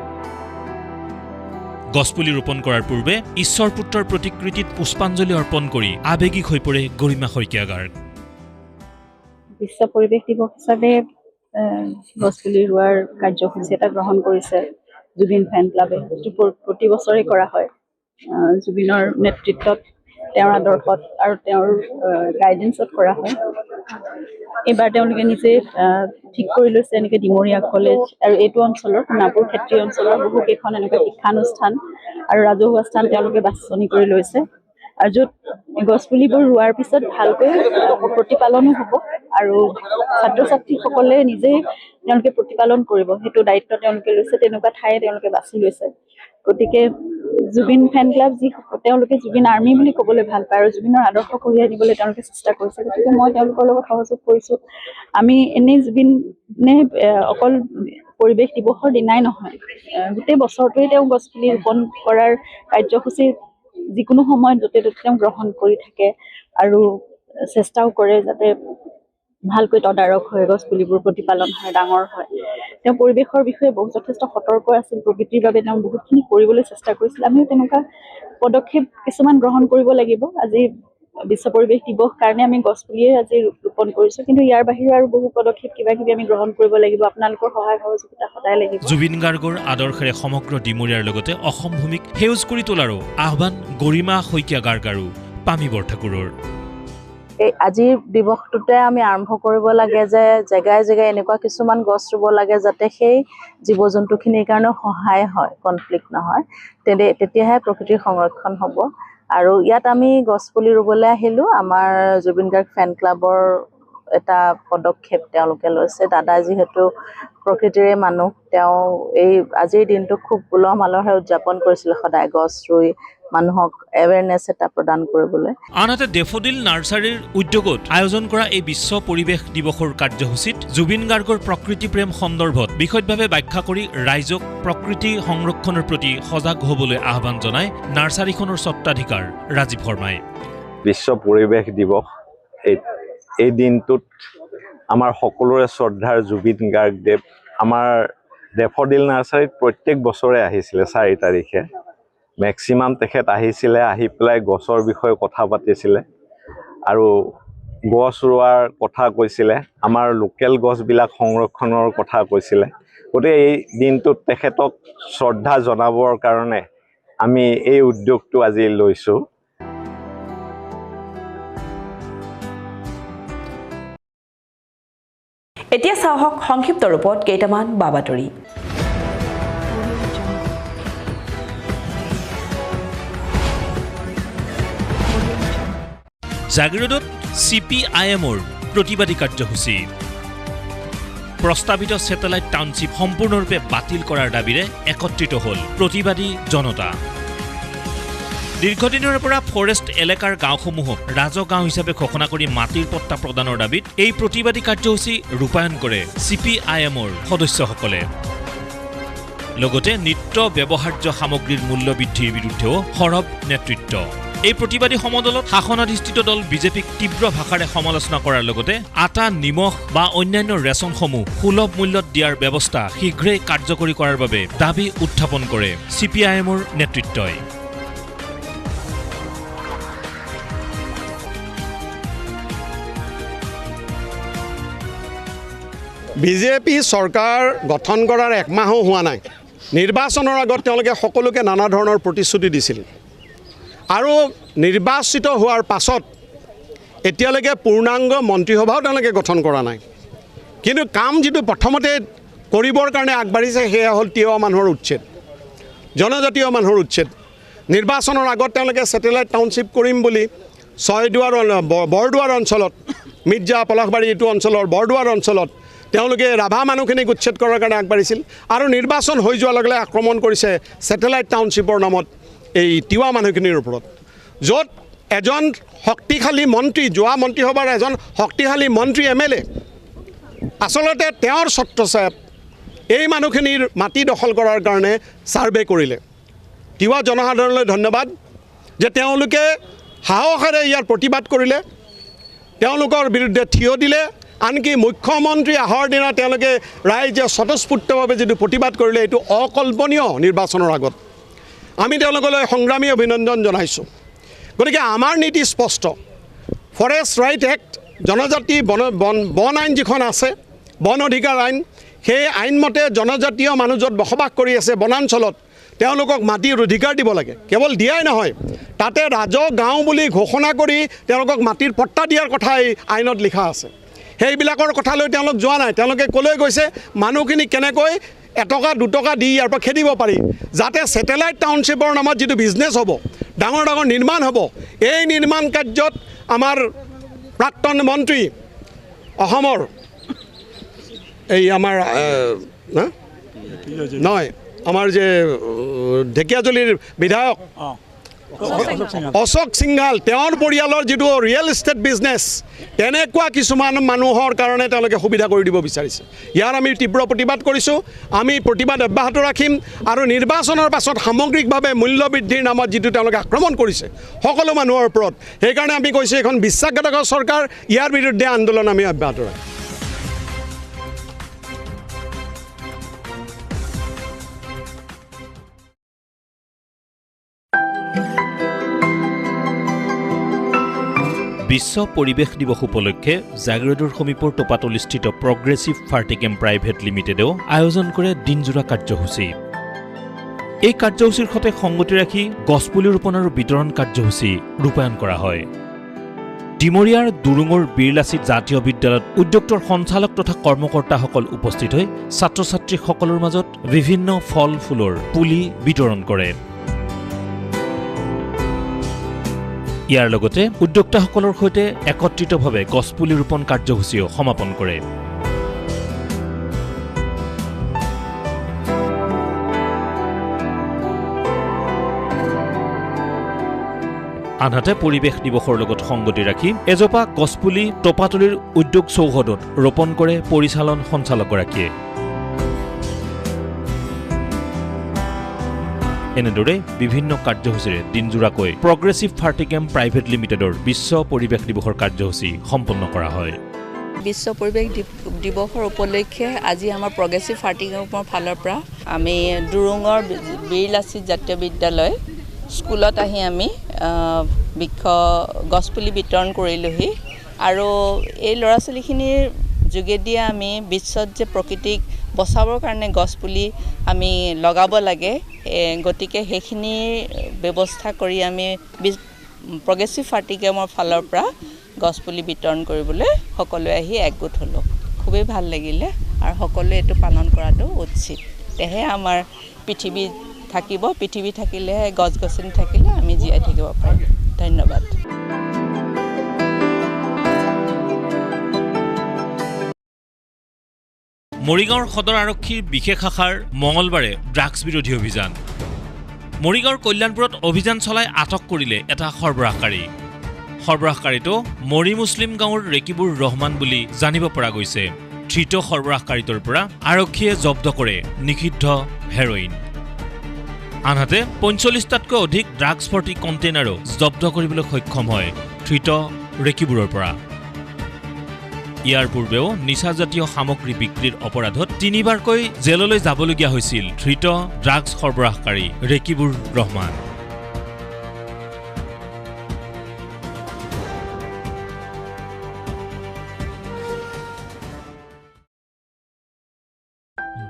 গছপুলি ৰোপণ কৰাৰ পূৰ্বে ঈশ্বৰ পুত্ৰৰ প্ৰতিকৃতিত পুষ্পাঞ্জলি অৰ্পণ কৰি আৱেগিক হৈ পৰে গৰিমা শইকীয়া গাৰ্গ। বিশ্ব পৰিৱেশ দিৱস হিচাপে গছপুলি ৰোৱাৰ কাৰ্যসূচী এটা গ্ৰহণ কৰিছে জুবিন ফেন ক্লাবে, যিটো প্ৰতি বছৰে কৰা হয়। জুবিনৰ নেতৃত্বত, তেওঁৰ আদৰ্শত আৰু তেওঁৰ গাইডেন্সত কৰা হয়। এইবাৰ তেওঁলোকে নিজে ঠিক কৰি লৈছে এনেকৈ ডিমৰীয়া কলেজ আৰু এইটো অঞ্চলৰ সোণাপুৰ ক্ষেত্ৰীয় অঞ্চলৰ বহুকেইখন এনেকুৱা শিক্ষানুষ্ঠান আৰু ৰাজহুৱা স্থান তেওঁলোকে বাছনি কৰি লৈছে, আৰু য'ত গছপুলিবোৰ ৰোৱাৰ পিছত ভালকৈ প্ৰতিপালনো হ'ব আৰু ছাত্ৰ ছাত্ৰীসকলে নিজেই তেওঁলোকে প্ৰতিপালন কৰিব, সেইটো দায়িত্ব তেওঁলোকে লৈছে। তেনেকুৱা ঠাই তেওঁলোকে বাছি লৈছে। গতিকে জুবিন ফেন ক্লাব যি তেওঁলোকে জুবিন আৰ্মি বুলি ক'বলৈ ভাল পায় আৰু জুবিনৰ আদৰ্শ কঢ়িয়াই দিবলৈ তেওঁলোকে চেষ্টা কৰিছে। গতিকে মই তেওঁলোকৰ লগত সহযোগ কৰিছোঁ। আমি এনেই জুবিনে অকল পৰিৱেশ দিৱসৰ দিনাই নহয়, গোটেই বছৰটোৱেই তেওঁ গছপুলি ৰোপণ কৰাৰ কাৰ্যসূচী যিকোনো সময়ত য'তে ত'তে তেওঁ গ্ৰহণ কৰি থাকে আৰু চেষ্টাও কৰে যাতে ভালকৈ তদাৰক হৈ গছপুলিবোৰ প্ৰতিপালন হয়, ডাঙৰ হয়। তেওঁ পৰিৱেশৰ বিষয়ে বহুত যথেষ্ট সতৰ্ক আছিল, প্ৰকৃতিৰ বাবে তেওঁ বহুতখিনি কৰিবলৈ চেষ্টা কৰিছিল। আমিও তেনেকুৱা পদক্ষেপ কিছুমান গ্ৰহণ কৰিব লাগিব। আজি বিশ্ব পৰিৱেশ দিৱস কাৰণে আমি গছপুলিয়ে আজি ৰোপণ কৰিছোঁ, কিন্তু ইয়াৰ বাহিৰেও আৰু বহু পদক্ষেপ কিবা কিবি আমি গ্ৰহণ কৰিব লাগিব। আপোনালোকৰ সহায় সহযোগিতা সদায় লাগিব। জুবিন গাৰ্গৰ আদৰ্শেৰে সমগ্ৰ ডিমৰীয়াৰ লগতে অসম ভূমিক সেউজ কৰি তোলাৰো আহ্বান গৰিমা শইকীয়া গাৰ্গ আৰু পামী বৰঠাকুৰৰ। এই আজিৰ দিৱসটোতে আমি আৰম্ভ কৰিব লাগে যে জেগাই জেগাই এনেকুৱা কিছুমান গছ ৰুব লাগে যাতে সেই জীৱ জন্তুখিনিৰ কাৰণেও সহায় হয়, কনফ্লিক্ট নহয়, তেতিয়াহে প্ৰকৃতিৰ সংৰক্ষণ হ'ব। আৰু ইয়াত আমি গছপুলি ৰুবলৈ আহিলোঁ। আমাৰ জুবিন গাৰ্গ ফেন ক্লাবৰ এটা পদক্ষেপ তেওঁলোকে লৈছে। দাদা যিহেতু প্ৰকৃতিৰে মানুহ, তেওঁ এই আজিৰ দিনটো খুব উলহ মালহেৰে উদযাপন কৰিছিলে, সদায় গছ ৰুই মানুহক এৱেৰনেছ এটা প্ৰদান কৰিবলৈ। আনহাতে ডেফোডিল নাৰ্চাৰীৰ উদ্যোগত আয়োজন কৰা এই বিশ্ব পৰিৱেশ দিৱসৰ কাৰ্যসূচীত জুবিন গাৰ্গৰ প্ৰকৃতি প্ৰেম সন্দৰ্ভত বিশদভাৱে ব্যাখ্যা কৰি ৰাইজক প্ৰকৃতি সংৰক্ষণৰ প্ৰতি সজাগ হ'বলৈ আহ্বান জনায় নাৰ্চাৰীখনৰ স্বত্বাধিকাৰ ৰাজীৱ শৰ্মাই। বিশ্ব পৰিৱেশ দিৱস এই দিনটোত আমাৰ সকলোৰে শ্ৰদ্ধাৰ জুবিন গাৰ্গদেৱ আমাৰ ডেফোডিল নাৰ্চাৰীত প্ৰত্যেক বছৰে আহিছিলে 4 তাৰিখে। মেক্সিমাম তেখেত আহিছিলে, আহি পেলাই গছৰ বিষয়ে কথা পাতিছিলে আৰু গছ ৰোৱাৰ কথা কৈছিলে, আমাৰ লোকেল গছবিলাক সংৰক্ষণৰ কথা কৈছিলে। গতিকে এই দিনটোত তেখেতক শ্ৰদ্ধা জনাবৰ কাৰণে আমি এই উদ্যোগটো আজি লৈছোঁ। এতিয়া চাওক সংক্ষিপ্ত ৰূপত কেইটামান বা বাতৰি। জাগিৰোডত CPIM-ৰ প্ৰতিবাদী কাৰ্যসূচী। প্ৰস্তাৱিত ছেটেলাইট টাউনশ্বিপ সম্পূৰ্ণৰূপে বাতিল কৰাৰ দাবীৰে একত্ৰিত হ'ল প্ৰতিবাদী জনতা। দীৰ্ঘদিনৰে পৰা ফৰেষ্ট এলেকাৰ গাঁওসমূহক ৰাজহ গাঁও হিচাপে ঘোষণা কৰি মাটিৰ পট্টা প্ৰদানৰ দাবীত এই প্ৰতিবাদী কাৰ্যসূচী ৰূপায়ণ কৰে CPIM-ৰ সদস্যসকলে। লগতে নিত্য ব্যৱহাৰ্য সামগ্ৰীৰ মূল্য বৃদ্ধিৰ বিৰুদ্ধেও সৰব নেতৃত্ব। এই প্ৰতিবাদী সমদলত শাসনাধিষ্ঠিত দল বিজেপিক তীব্ৰ ভাষাৰে সমালোচনা কৰাৰ লগতে আটা, নিমখ বা অন্যান্য ৰেচনসমূহ সুলভ মূল্যত দিয়াৰ ব্যৱস্থা শীঘ্ৰেই কাৰ্যকৰী কৰাৰ বাবে দাবী উত্থাপন কৰে CPIM-ৰ নেতৃত্বই। বিজেপি চৰকাৰ গঠন কৰাৰ এক মাহো হোৱা নাই। নিৰ্বাচনৰ আগত তেওঁলোকে সকলোকে নানা ধৰণৰ প্ৰতিশ্ৰুতি দিছিল আৰু নিৰ্বাচিত হোৱাৰ পাছত এতিয়ালৈকে পূৰ্ণাংগ মন্ত্ৰীসভাও তেওঁলোকে গঠন কৰা নাই। কিন্তু কাম যিটো প্ৰথমতে কৰিবৰ কাৰণে আগবাঢ়িছে সেয়া হ'ল তিৱা মানুহৰ উচ্ছেদ, জনজাতীয় মানুহৰ উচ্ছেদ। নিৰ্বাচনৰ আগত তেওঁলোকে ছেটেলাইট টাউনশ্বিপ কৰিম বুলি ছয়দুৱাৰ বৰদুৱাৰ অঞ্চলত, মিৰ্জা পলাশবাৰী এইটো অঞ্চলৰ বৰদুৱাৰ অঞ্চলত তেওঁলোকে ৰাভা মানুহখিনিক উচ্ছেদ কৰাৰ কাৰণে আগবাঢ়িছিল আৰু নিৰ্বাচন হৈ যোৱাৰ লগে লগে আক্ৰমণ কৰিছে ছেটেলাইট টাউনশ্বিপৰ নামত এই তিৱা মানুহখিনিৰ ওপৰত, য'ত এজন শক্তিশালী মন্ত্ৰী, যোৱা মন্ত্ৰীসভাৰ এজন শক্তিশালী মন্ত্ৰী MLA, আচলতে তেওঁৰ ছত্ৰছায়াত এই মানুহখিনিৰ মাটি দখল কৰাৰ কাৰণে ছাৰ্ভে কৰিলে। তিৱা জনসাধাৰণলৈ ধন্যবাদ যে তেওঁলোকে সাহসেৰে ইয়াৰ প্ৰতিবাদ কৰিলে, তেওঁলোকৰ বিৰুদ্ধে থিয় দিলে। আনকি মুখ্যমন্ত্ৰী অহাৰ দিনা তেওঁলোকে ৰাইজে স্বতঃস্ফূৰ্তভাৱে যিটো প্ৰতিবাদ কৰিলে এইটো অকল্পনীয়। নিৰ্বাচনৰ আগত আমি তেওঁলোকলৈ সংগ্ৰামী অভিনন্দন জনাইছোঁ। গতিকে আমাৰ নীতি স্পষ্ট। ফৰেষ্ট ৰাইট এক্ট, জনজাতি বন বন বন আইন যিখন আছে, বন অধিকাৰ আইন, সেই আইনমতে জনজাতীয় মানুহ য'ত বসবাস কৰি আছে বনাঞ্চলত তেওঁলোকক মাটিৰ অধিকাৰ দিব লাগে। কেৱল দিয়াই নহয়, তাতে ৰাজহ গাঁও বুলি ঘোষণা কৰি তেওঁলোকক মাটিৰ পট্টা দিয়াৰ কথা এই আইনত লিখা আছে। সেইবিলাকৰ কথালৈ তেওঁলোক যোৱা নাই। তেওঁলোকে ক'লৈ গৈছে, মানুহখিনি কেনেকৈ এটকা দুটকা দি ইয়াৰ পৰা খেদিব পাৰি, যাতে ছেটেলাইট টাউনশ্বিপৰ নামত যিটো বিজনেছ হ'ব, ডাঙৰ ডাঙৰ নিৰ্মাণ হ'ব, এই নিৰ্মাণ কাৰ্যত আমাৰ প্ৰাক্তন মন্ত্ৰী অসমৰ এই আমাৰ নহয় আমাৰ যে ঢেকীয়াজুলিৰ বিধায়ক অশোক সিংঘাল, তেওঁৰ পৰিয়ালৰ যিটো ৰিয়েল ইষ্টেট বিজনেছ, তেনেকুৱা কিছুমান মানুহৰ কাৰণে তেওঁলোকে সুবিধা কৰি দিব বিচাৰিছে। ইয়াৰ আমি তীব্ৰ প্ৰতিবাদ কৰিছোঁ। আমি প্ৰতিবাদ অব্যাহত ৰাখিম আৰু নিৰ্বাচনৰ পাছত সামগ্ৰিকভাৱে মূল্য বৃদ্ধিৰ নামত যিটো তেওঁলোকে আক্ৰমণ কৰিছে সকলো মানুহৰ ওপৰত, সেইকাৰণে আমি কৈছোঁ এইখন বিশ্বাসঘাতক চৰকাৰ, ইয়াৰ বিৰুদ্ধে আন্দোলন আমি অব্যাহত ৰাখিম। বিশ্ব পৰিৱেশ দিৱস উপলক্ষে জাগিৰোডৰ সমীপৰ টোপাতলিস্থিত প্ৰগ্ৰেছিভ ফাৰ্টিকেম প্ৰাইভেট লিমিটেডেও আয়োজন কৰে দিনজোৰা কাৰ্যসূচী। এই কাৰ্যসূচীৰ সৈতে সংগতি ৰাখি গছপুলি ৰোপণ আৰু বিতৰণ কাৰ্যসূচী ৰূপায়ণ কৰা হয়। ডিমৰীয়াৰ দুৰুঙৰ বীৰলাচিত জাতীয় বিদ্যালয়ত উদ্যোগটোৰ সঞ্চালক তথা কৰ্মকৰ্তাসকল উপস্থিত হৈ ছাত্ৰ ছাত্ৰীসকলৰ মাজত বিভিন্ন ফল ফুলৰ পুলি বিতৰণ কৰে। ইয়াৰ লগতে উদ্যোক্তাসকলৰ সৈতে একত্ৰিতভাৱে গছপুলি ৰোপণ কাৰ্যসূচীও সমাপন কৰে। আনহাতে পৰিৱেশ দিৱসৰ লগত সংগতি ৰাখি এজোপা গছপুলি টপাতলিৰ উদ্যোগ চৌহদত ৰোপণ কৰে পৰিচালন সঞ্চালকগৰাকীয়ে। এনেদৰে বিভিন্ন কাৰ্যসূচীৰে দিনজোৰাকৈ প্ৰগ্ৰেছিভ ফাৰ্টিকেম প্ৰাইভেট লিমিটেডৰ বিশ্ব পৰিৱেশ দিৱসৰ কাৰ্যসূচী সম্পন্ন কৰা হয়। বিশ্ব পৰিৱেশ দিৱসৰ উপলক্ষে আজি আমাৰ প্ৰগ্ৰেছিভ ফাৰ্টিকেমৰ ফালৰ পৰা আমি দুৰুঙৰ বীৰ লাচিত জাতীয় বিদ্যালয় স্কুলত আহি আমি বৃক্ষ গছপুলি বিতৰণ কৰিলোঁহি আৰু এই ল'ৰা ছোৱালীখিনিৰ যোগেদিয়ে আমি বিশ্বত যে প্ৰকৃতিক বচাবৰ কাৰণে গছপুলি আমি লগাব লাগে, গতিকে সেইখিনিৰ ব্যৱস্থা কৰি আমি প্ৰগ্ৰেছিভ ফাৰ্টিকেমৰ ফালৰ পৰা গছপুলি বিতৰণ কৰিবলৈ সকলোৱে আহি একগোট হ'লোঁ। খুবেই ভাল লাগিলে আৰু সকলোৱে এইটো পালন কৰাটো উচিত। তেহে আমাৰ পৃথিৱী থাকিব, পৃথিৱী থাকিলেহে গছ গছনি থাকিলে আমি জীয়াই থাকিব পাৰিম। ধন্যবাদ। মৰিগাঁৱৰ সদৰ আৰক্ষীৰ বিশেষ শাখাৰ মঙলবাৰে ড্ৰাগছ বিৰোধী অভিযান। মৰিগাঁৱৰ কল্যাণপুৰত অভিযান চলাই আটক কৰিলে এটা সৰবৰাহকাৰী। সৰবৰাহকাৰীটো মৰি মুছলিম গাঁৱৰ ৰেকিবুৰ ৰহমান বুলি জানিব পৰা গৈছে। ধৃত সৰবৰাহকাৰীটোৰ পৰা আৰক্ষীয়ে জব্দ কৰে নিষিদ্ধ হেৰইন। আনহাতে ৪৫টাতকৈ অধিক ড্ৰাগছ ভৰ্তি কণ্টেইনাৰো জব্দ কৰিবলৈ সক্ষম হয় ধৃত ৰেকিবুৰৰ পৰা। ইয়াৰ পূৰ্বেও নিচাজাতীয় সামগ্ৰী বিক্ৰীৰ অপৰাধত তিনিবাৰকৈ জেললৈ যাবলগীয়া হৈছিল ধৃত ড্ৰাগছ সৰবৰাহকাৰী ৰেকিবুৰ ৰহমান।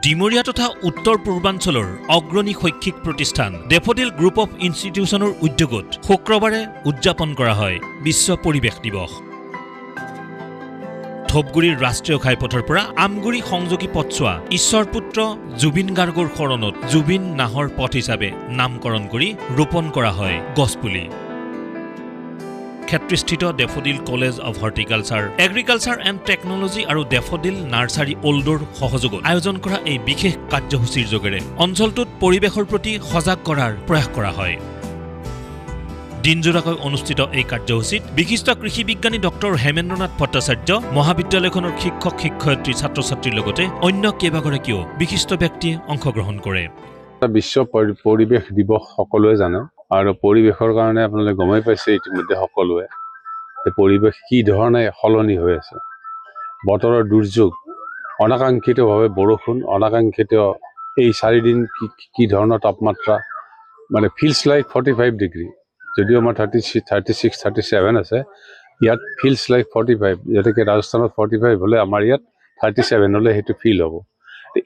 ডিমৰীয়া তথা উত্তৰ পূৰ্বাঞ্চলৰ অগ্ৰণী শৈক্ষিক প্ৰতিষ্ঠান ডেফডিল গ্ৰুপ অফ ইনষ্টিটিউচনৰ উদ্যোগত শুক্ৰবাৰে উদযাপন কৰা হয় বিশ্ব পৰিৱেশ দিৱস। ধূপগুৰিৰ ৰাষ্ট্ৰীয় ঘাইপথৰ পৰা আমগুৰি সংযোগী পথছোৱা ঈশ্বৰপুত্ৰ জুবিন গাৰ্গৰ শৰণত জুবিন নাহৰ পথ হিচাপে নামকৰণ কৰি ৰোপণ কৰা হয় গছপুলি। ক্ষেত্ৰীস্থিত Daffodil College of Horticulture, Agriculture and Technology আৰু ডেফডিল নাৰ্চাৰী অল্ডৰ সহযোগত আয়োজন কৰা এই বিশেষ কাৰ্যসূচীৰ যোগেৰে অঞ্চলটোত পৰিৱেশৰ প্ৰতি সজাগ কৰাৰ প্ৰয়াস কৰা হয়। দিনজোৰাকৈ অনুষ্ঠিত এই কাৰ্যসূচীত বিশিষ্ট কৃষি বিজ্ঞানী ডক্টৰ হেমেন্দ্ৰনাথ ভট্টাচাৰ্য, মহাবিদ্যালয়খনৰ শিক্ষক শিক্ষয়িত্ৰী, ছাত্ৰ ছাত্ৰীৰ লগতে অন্য কেইবাগৰাকীও বিশিষ্ট ব্যক্তিয়ে অংশগ্ৰহণ কৰে। বিশ্ব পৰিৱেশ দিৱস সকলোৱে জানে আৰু পৰিৱেশৰ কাৰণে আপোনালোকে গমেই পাইছে ইতিমধ্যে সকলোৱে যে পৰিৱেশ কি ধৰণে সলনি হৈ আছে। বতৰৰ দুৰ্যোগ, অনাকাংক্ষিতভাৱে বৰষুণ, অনাকাংক্ষিত এই চাৰিদিন কি ধৰণৰ তাপমাত্ৰা, মানে ফিলছ লাইক 45 ডিগ্ৰী, যদিও আমাৰ 36, 37 আছে, ইয়াত ফিলছ লাইক 45, যেনেকৈ ৰাজস্থানত 45 হ'লে আমাৰ ইয়াত 37 হ'লে সেইটো ফিল হ'ব।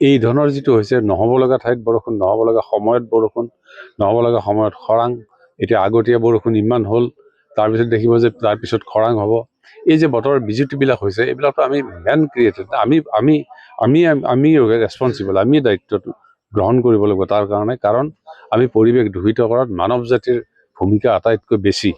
এই ধৰণৰ যিটো হৈছে, নহ'ব লগা ঠাইত বৰষুণ, নহ'ব লগা সময়ত বৰষুণ, নহ'ব লগা সময়ত খৰাং। এতিয়া আগতীয়া বৰষুণ ইমান হ'ল, তাৰপিছত দেখিব যে তাৰপিছত খৰাং হ'ব। এই যে বতৰৰ বিজুতিবিলাক হৈছে, এইবিলাকতো আমি মেন ক্ৰিয়েটেড, আমি আমি আমি আমি ৰেচপনচিবল, আমি দায়িত্বটো গ্ৰহণ কৰিব লাগিব তাৰ কাৰণে। কাৰণ আমি পৰিৱেশ দূষিত কৰাত মানৱ জাতিৰ ভূমিকা আটাইতকৈ বেছি।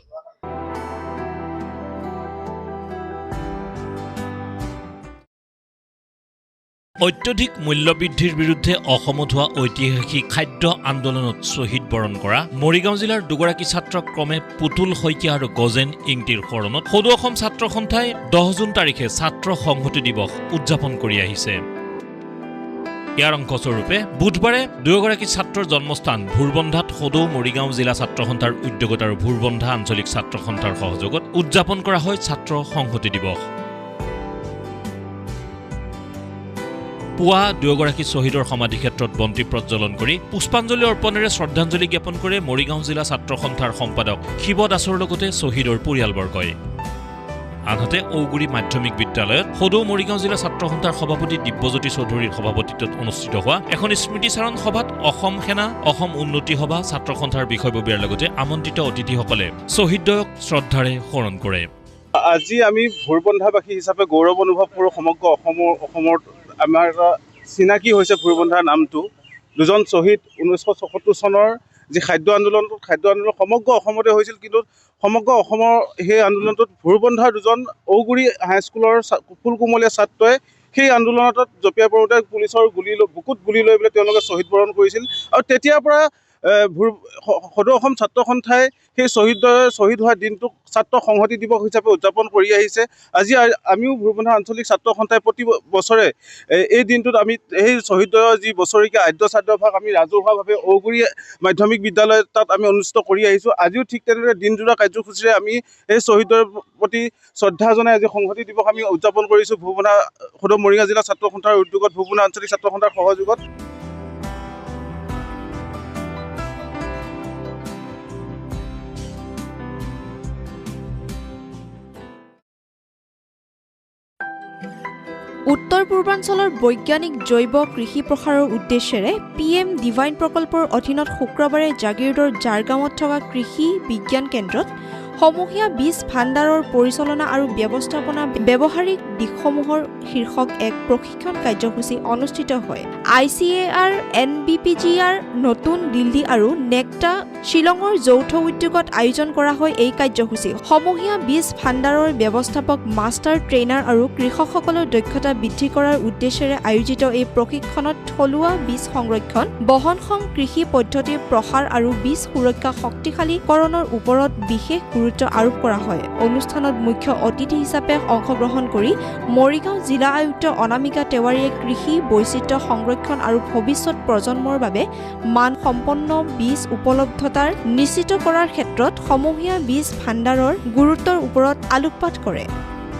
অত্যধিক মূল্যবৃদ্ধিৰ বিৰুদ্ধে অসমত হোৱা ঐতিহাসিক খাদ্য আন্দোলনত শ্বহীদ বৰণ কৰা মৰিগাঁও জিলাৰ দুগৰাকী ছাত্ৰ ক্ৰমে পুতুল শইকীয়া আৰু গজেন ইংটিৰ শৰণত সদৌ অসম ছাত্ৰ সন্থাই 10 জুন তাৰিখে ছাত্ৰ সংহতি দিৱস উদযাপন কৰি আহিছে। ইয়াৰ অংশস্বৰূপে বুধবাৰে দুয়োগৰাকী ছাত্ৰৰ জন্মস্থান ভোৰবন্ধাত সদৌ মৰিগাঁও জিলা ছাত্ৰ সন্থাৰ উদ্যোগত আৰু ভোৰবন্ধা আঞ্চলিক ছাত্ৰ সন্থাৰ সহযোগত উদযাপন কৰা হয় ছাত্ৰ সংহতি দিৱস। পুৱা দুয়োগৰাকী শ্বহীদৰ সমাধিক্ষেত্ৰত বন্তি প্ৰজ্বলন কৰি পুষ্পাঞ্জলি অৰ্পণেৰে শ্ৰদ্ধাঞ্জলি জ্ঞাপন কৰে মৰিগাঁও জিলা ছাত্ৰ সন্থাৰ সম্পাদক শিৱ দাসৰ লগতে শ্বহীদৰ পৰিয়ালবৰ্গই। আনহাতে ঔগুৰি মাধ্যমিক বিদ্যালয়ত সদৌ মৰিগাঁও জিলা ছাত্ৰ সন্থাৰ সভাপতি দিব্যজ্যোতি চৌধুৰীৰ সভাপতিত্বত অনুষ্ঠিত হোৱা এখন স্মৃতিচাৰণ সভাত অসম সেনা, অসম উন্নতি সভা, ছাত্ৰ সন্থাৰ বিষয়ববীয়াৰ লগতে আমন্ত্ৰিত অতিথিসকলে শ্বহীদদ্বয়ক শ্ৰদ্ধাৰে সোঁৱৰণ কৰে। আজি আমি ভোৰবন্ধাবাসী হিচাপে গৌৰৱ অনুভৱ কৰোঁ। সমগ্ৰ অসমৰ আমাৰ এটা চিনাকি হৈছে ভোৰবন্ধাৰ নামটো। দুজন শ্বহীদ 1976 চনৰ যি খাদ্য আন্দোলন সমগ্ৰ অসমতে হৈছিল, কিন্তু সমগ্ৰ অসমৰ সেই আন্দোলনটোত ভোৰবন্ধাৰ দুজন ঔগুৰি হাইস্কুলৰ ফুলকুমলীয়া ছাত্ৰই সেই আন্দোলনত জঁপিয়াই পৰোঁতে পুলিচৰ গুলি বুকুত গুলি লৈ পেলাই তেওঁলোকে শ্বহীদ বৰণ কৰিছিল। আৰু তেতিয়াৰ পৰা সদৌ অসম ছাত্ৰ সন্থাই সেই শ্বহীদদ্বয়ৰ শ্বহীদ হোৱা দিনটোক ছাত্ৰ সংহতি দিৱস হিচাপে উদযাপন কৰি আহিছে। আজি আমিও ভূৰবন্ধা আঞ্চলিক ছাত্ৰ সন্থাই প্ৰতি বছৰে এই দিনটোত আমি সেই শ্বহীদদ্বয়ৰ যি বছৰেকীয়া আদ্য শ্ৰাদ্ধভাগ আমি ৰাজহুৱাভাৱে ঔগুৰি মাধ্যমিক বিদ্যালয়ত তাত আমি অনুষ্ঠিত কৰি আহিছোঁ। আজিও ঠিক তেনেদৰে দিনজোৰা কাৰ্যসূচীৰে আমি এই শ্বহীদদ্বয়ৰ প্ৰতি শ্ৰদ্ধা জনাই আজি সংহতি দিৱস আমি উদযাপন কৰিছোঁ ভূৰবন্ধা সদৌ মৰিগাঁও জিলা ছাত্ৰ সন্থাৰ উদ্যোগত, ভূৰবন্ধা আঞ্চলিক ছাত্ৰ সন্থাৰ সহযোগত। উত্তৰ পূৰ্বাঞ্চলৰ বৈজ্ঞানিক জৈৱ কৃষি প্ৰসাৰৰ উদ্দেশ্যেৰে পিএম ডিভাইন প্ৰকল্পৰ অধীনত শুক্ৰবাৰে জাগীৰোডৰ জাৰগাঁৱত থকা কৃষি বিজ্ঞান কেন্দ্ৰত সমূহীয়া বীজ ভাণ্ডাৰৰ পৰিচালনা আৰু ব্যৱস্থাপনা ব্যৱহাৰিক দিশসমূহৰ শীৰ্ষক এক প্ৰশিক্ষণ কাৰ্যসূচী অনুষ্ঠিত হয়। আইচিএআৰ, এনবিপিজিআৰ নতুন দিল্লী আৰু নেক্টা শ্বিলঙৰ যৌথ উদ্যোগত আয়োজন কৰা হয় এই কাৰ্যসূচী। সমূহীয়া বীজ ভাণ্ডাৰৰ ব্যৱস্থাপক, মাষ্টাৰ ট্ৰেইনাৰ আৰু কৃষকসকলৰ দক্ষতা বৃদ্ধি কৰাৰ উদ্দেশ্যেৰে আয়োজিত এই প্ৰশিক্ষণত থলুৱা বীজ সংৰক্ষণ, বহনক্ষম কৃষি পদ্ধতিৰ প্ৰসাৰ আৰু বীজ সুৰক্ষা শক্তিশালীকৰণৰ ওপৰত বিশেষ গুৰুত্ব আৰোপ কৰা হয়। অনুষ্ঠানত মুখ্য অতিথি হিচাপে অংশগ্ৰহণ কৰি মৰিগাঁও জিলা আয়ুক্ত অনামিকা তেৱাৰীয়ে কৃষি বৈচিত্ৰ্য সংৰক্ষণ আৰু ভৱিষ্যত প্ৰজন্মৰ বাবে মানসম্পন্ন বীজ উপলব্ধতাৰ নিশ্চিত কৰাৰ ক্ষেত্ৰত সমূহীয়া বীজ ভাণ্ডাৰৰ গুৰুত্বৰ ওপৰত আলোকপাত কৰে।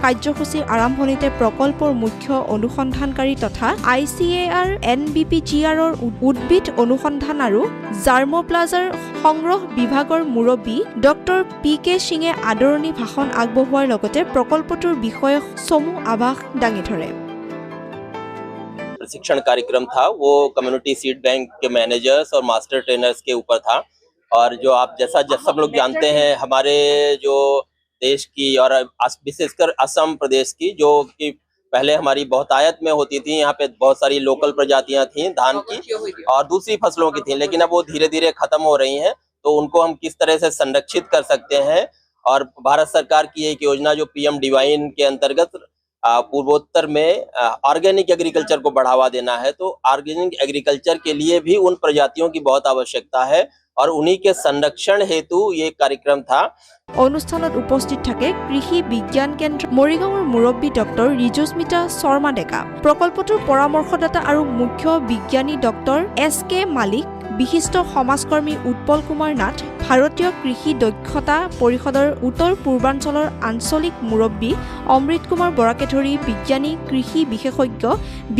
কাৰ্যসূচীৰ আৰম্ভণিতে প্ৰকল্পৰ মুখ্য অনুসন্ধানকাৰী তথা আইচিএআৰ এনবিপিজিআৰৰ উদ্ভিদ অনুসন্ধান আৰু জাৰ্মোপ্লাজাৰ সংগ্ৰহ বিভাগৰ মুৰব্বী ডক্টৰ পি কে সিঙে আদৰণি ভাষণ আগবঢ়োৱাৰ লগতে প্ৰকল্পটোৰ বিষয়ে চমু আভাস দাঙি ধৰে। प्रशिक्षण कार्यक्रम था वो कम्युनिटी सीड बैंक के मैनेजर्स और मास्टर ट्रेनर्स के ऊपर था। और जो आप जैसा सब लोग जानते हैं, हमारे जो देश की और विशेषकर असम प्रदेश की, जो कि पहले हमारी बहुतायत में होती थी, यहाँ पे बहुत सारी लोकल प्रजातियां थी धान की और दूसरी फसलों की थी, लेकिन अब वो धीरे धीरे खत्म हो रही हैं। तो उनको हम किस तरह से संरक्षित कर सकते हैं, और भारत सरकार की एक योजना जो पीएम डिवाइन के अंतर्गत पूर्वोत्तर में ऑर्गेनिक एग्रीकल्चर को बढ़ावा देना है, तो ऑर्गेनिक एग्रीकल्चर के लिए भी उन प्रजातियों की बहुत आवश्यकता है और उन्हीं के संरक्षण हेतु ये कार्यक्रम था। অনুষ্ঠানত উপস্থিত থাকে কৃষি বিজ্ঞান কেন্দ্ৰ মৰিগাঁৱৰ মুৰব্বী ডক্টৰ ৰিজুস্মিতা শৰ্মা ডেকা, প্ৰকল্পটোৰ পৰামৰ্শদাতা আৰু মুখ্য বিজ্ঞানী ডক্টৰ এছ কে মালিক, বিশিষ্ট সমাজকৰ্মী উৎপল কুমাৰ নাথ, ভাৰতীয় কৃষি দক্ষতা পৰিষদৰ উত্তৰ পূৰ্বাঞ্চলৰ আঞ্চলিক মুৰব্বী অমৃত কুমাৰ বৰাকে ধৰি বিজ্ঞানী, কৃষি বিশেষজ্ঞ,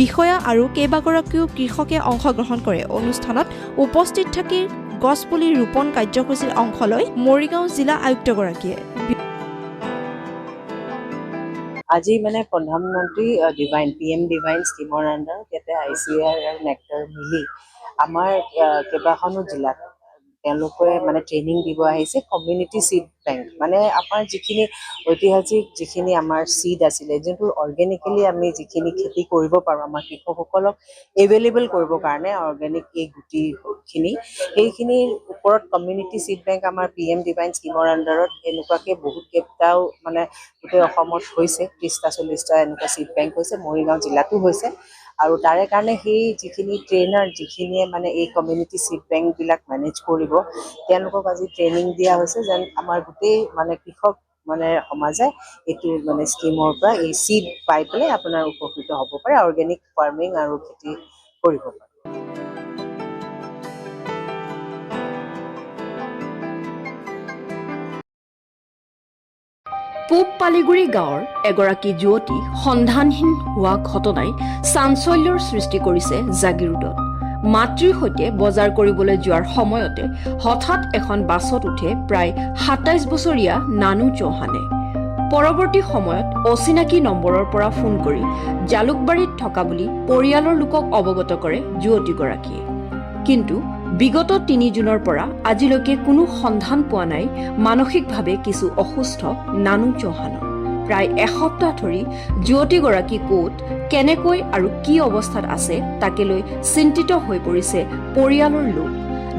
বিষয়া আৰু কেইবাগৰাকীও কৃষকে অংশগ্ৰহণ কৰে। অনুষ্ঠানত উপস্থিত থাকি গছপুলি ৰোপণ কাৰ্যসূচীৰ অংশ লয় মৰিগাঁও জিলা আয়ুক্তগৰাকীয়ে। আজি মানে প্ৰধানমন্ত্ৰী ডিভাইন পিএম ডিভাইন স্কীমৰ আণ্ডাৰত ইয়াতে আইচিএআৰ আৰু নেক্টাৰ মিলি আমাৰ কেইবাখনো জিলাত তেওঁলোকে মানে ট্ৰেইনিং দিব আহিছে। কমিউনিটি চিড বেংক মানে আমাৰ যিখিনি ঐতিহাসিক যিখিনি আমাৰ চিড আছিলে, যোনটো অৰ্গেনিকেলি আমি যিখিনি খেতি কৰিব পাৰোঁ, আমাৰ কৃষকসকলক এভেইলেবল কৰিবৰ কাৰণে অৰ্গেনিক এই গুটিখিনি, সেইখিনিৰ ওপৰত কমিউনিটি চিড বেংক আমাৰ পিএম ডিভাইন স্কীমৰ আণ্ডাৰত এনেকুৱাকৈ বহুত কেইটাও মানে গোটেই অসমত হৈছে, 30টা 40টা এনেকুৱা চিড বেংক হৈছে, মৰিগাঁও জিলাতো হৈছে। আৰু তাৰে কাৰণে সেই যিখিনি ট্ৰেইনাৰ, যিখিনিয়ে মানে এই কমিউনিটি চিড বেংকবিলাক মেনেজ কৰিব, তেওঁলোকক আজি ট্ৰেইনিং দিয়া হৈছে, যেন আমাৰ গোটেই মানে কৃষক মানে সমাজে এইটো মানে স্কীমৰ পৰা এই চিড পাই পেলাই আপোনাৰ উপকৃত হ'ব পাৰে, অৰ্গেনিক ফাৰ্মিং আৰু খেতি কৰিব পাৰে। পূব পালিগুৰি গাঁৱৰ এগৰাকী যুৱতী সন্ধানহীন হোৱা ঘটনাই চাঞ্চল্যৰ সৃষ্টি কৰিছে জাগীৰোডত। মাতৃৰ সৈতে বজাৰ কৰিবলৈ যোৱাৰ সময়তে হঠাৎ এখন বাছত উঠে প্ৰায় 27 বছৰীয়া নানু চৌহানে। পৰৱৰ্তী সময়ত অচিনাকি নম্বৰৰ পৰা ফোন কৰি জালুকবাৰীত থকা বুলি পৰিয়ালৰ লোকক অৱগত কৰে যুৱতীগৰাকীয়ে। কিন্তু বিগত 3 জুনৰ পৰা আজিলৈকে কোনো সন্ধান পোৱা নাই মানসিকভাৱে কিছু অসুস্থ নানু চৌহানৰ। প্ৰায় এসপ্তাহ ধৰি যুৱতীগৰাকী ক'ত, কেনেকৈ আৰু কি অৱস্থাত আছে তাকে লৈ চিন্তিত হৈ পৰিছে পৰিয়ালৰ লোক।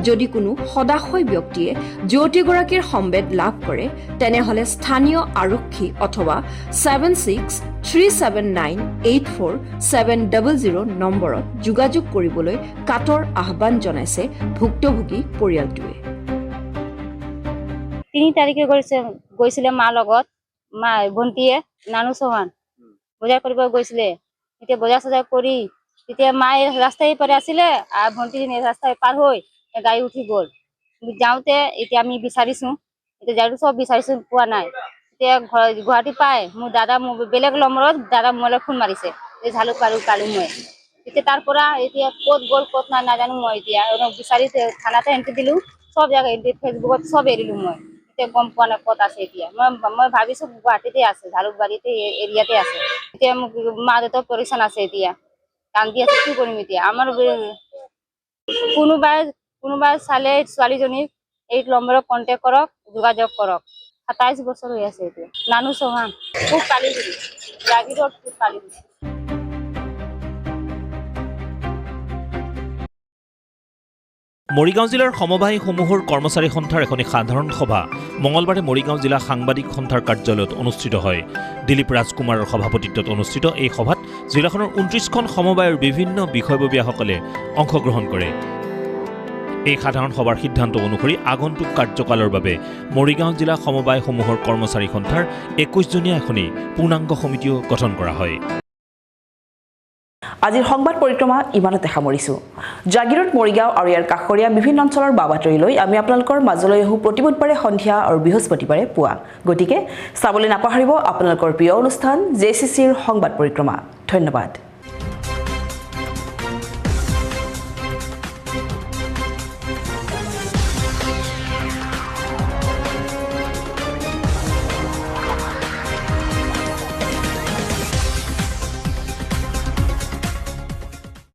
যদি কোনো সদাশয় ব্যক্তিয়ে যুৱতীগৰাকীৰ সম্ভেদ লাভ কৰে, তেনেহ'লে স্থানীয় আৰক্ষী অথবা 7637984700 নম্বৰত যোগাযোগ কৰিবলৈ কাতৰ আহ্বান জনাইছে ভুক্তভোগী পৰিয়ালটোৱে। 3 তাৰিখে গৈছে, গৈছিলে মাৰ লগত, মা ভণ্টিয়ে নানু চৌহান বজাৰ কৰিব গৈছিলে। এতিয়া বজাৰ চজাৰ কৰি তেতিয়া মায়ে ৰাস্তাই পাৰে আছিলে আৰু ভণ্টিজনী ৰাস্তাই পাৰ হৈ গাড়ী উঠি গ'ল। যাওঁতে এতিয়া আমি বিচাৰিছো, এতিয়া যাওঁতে চব বিচাৰিছো, পোৱা নাই। এতিয়া ঘৰ গুৱাহাটী পাই মোৰ দাদা মোৰ বেলেগ নম্বৰত দাদা মোলৈ ফোন মাৰিছে যে ঝালুক পালো পালো মই। এতিয়া তাৰ পৰা এতিয়া ক'ত গ'ল ক'ত নাই নাজানো মই। এতিয়া বিচাৰি থানাতে এণ্ট্ৰি দিলো, চব জেগা এণ্ট্ৰি, ফেচবুকত চব এৰিলো মই। এতিয়া গম পোৱা নাই ক'ত আছে। এতিয়া মই ভাবিছো গুৱাহাটীতে আছে, ঝালুকবাৰীতে এৰিয়াতে আছে। এতিয়া মোক মা দেউতাৰ পৰিচান আছে, এতিয়া কান্দি আছে, কি কৰিম এতিয়া। আমাৰ কোনোবাই চালে ছোৱালীজনীক এই নম্বৰত কণ্টেক্ট কৰক, যোগাযোগ কৰক। 27 বছৰ হৈ আছে এতিয়া। নানু চৌহান, খুব কালিগুৰি, জাগিৰোড, খুব কালিগুৰি। মৰিগাঁও জিলাৰ সমবায়সমূহৰ কৰ্মচাৰী সন্থাৰ এখনি সাধাৰণ সভা মঙলবাৰে মৰিগাঁও জিলা সাংবাদিক সন্থাৰ কাৰ্যালয়ত অনুষ্ঠিত হয়। দিলীপ ৰাজকুমাৰৰ সভাপতিত্বত অনুষ্ঠিত এই সভাত জিলাখনৰ 29খন সমবায়ৰ বিভিন্ন বিষয়ববীয়াসকলে অংশগ্ৰহণ কৰে। এই সাধাৰণ সভাৰ সিদ্ধান্ত অনুসৰি আগন্তুক কাৰ্যকালৰ বাবে মৰিগাঁও জিলা সমবায়সমূহৰ কৰ্মচাৰী সন্থাৰ 21জনীয়া এখনি পূৰ্ণাংগ সমিতিও গঠন কৰা হয়। আজিৰ সংবাদ পৰিক্ৰমা ইমানতে সামৰিছোঁ। জাগিৰোড, মৰিগাঁও আৰু ইয়াৰ কাষৰীয়া বিভিন্ন অঞ্চলৰ বা বাতৰি লৈ আমি আপোনালোকৰ মাজলৈ আহোঁ প্ৰতি বুধবাৰে সন্ধিয়া আৰু বৃহস্পতিবাৰে পুৱা। গতিকে চাবলৈ নাপাহৰিব আপোনালোকৰ প্ৰিয় অনুষ্ঠান জে চি চিৰ সংবাদ পৰিক্ৰমা। ধন্যবাদ।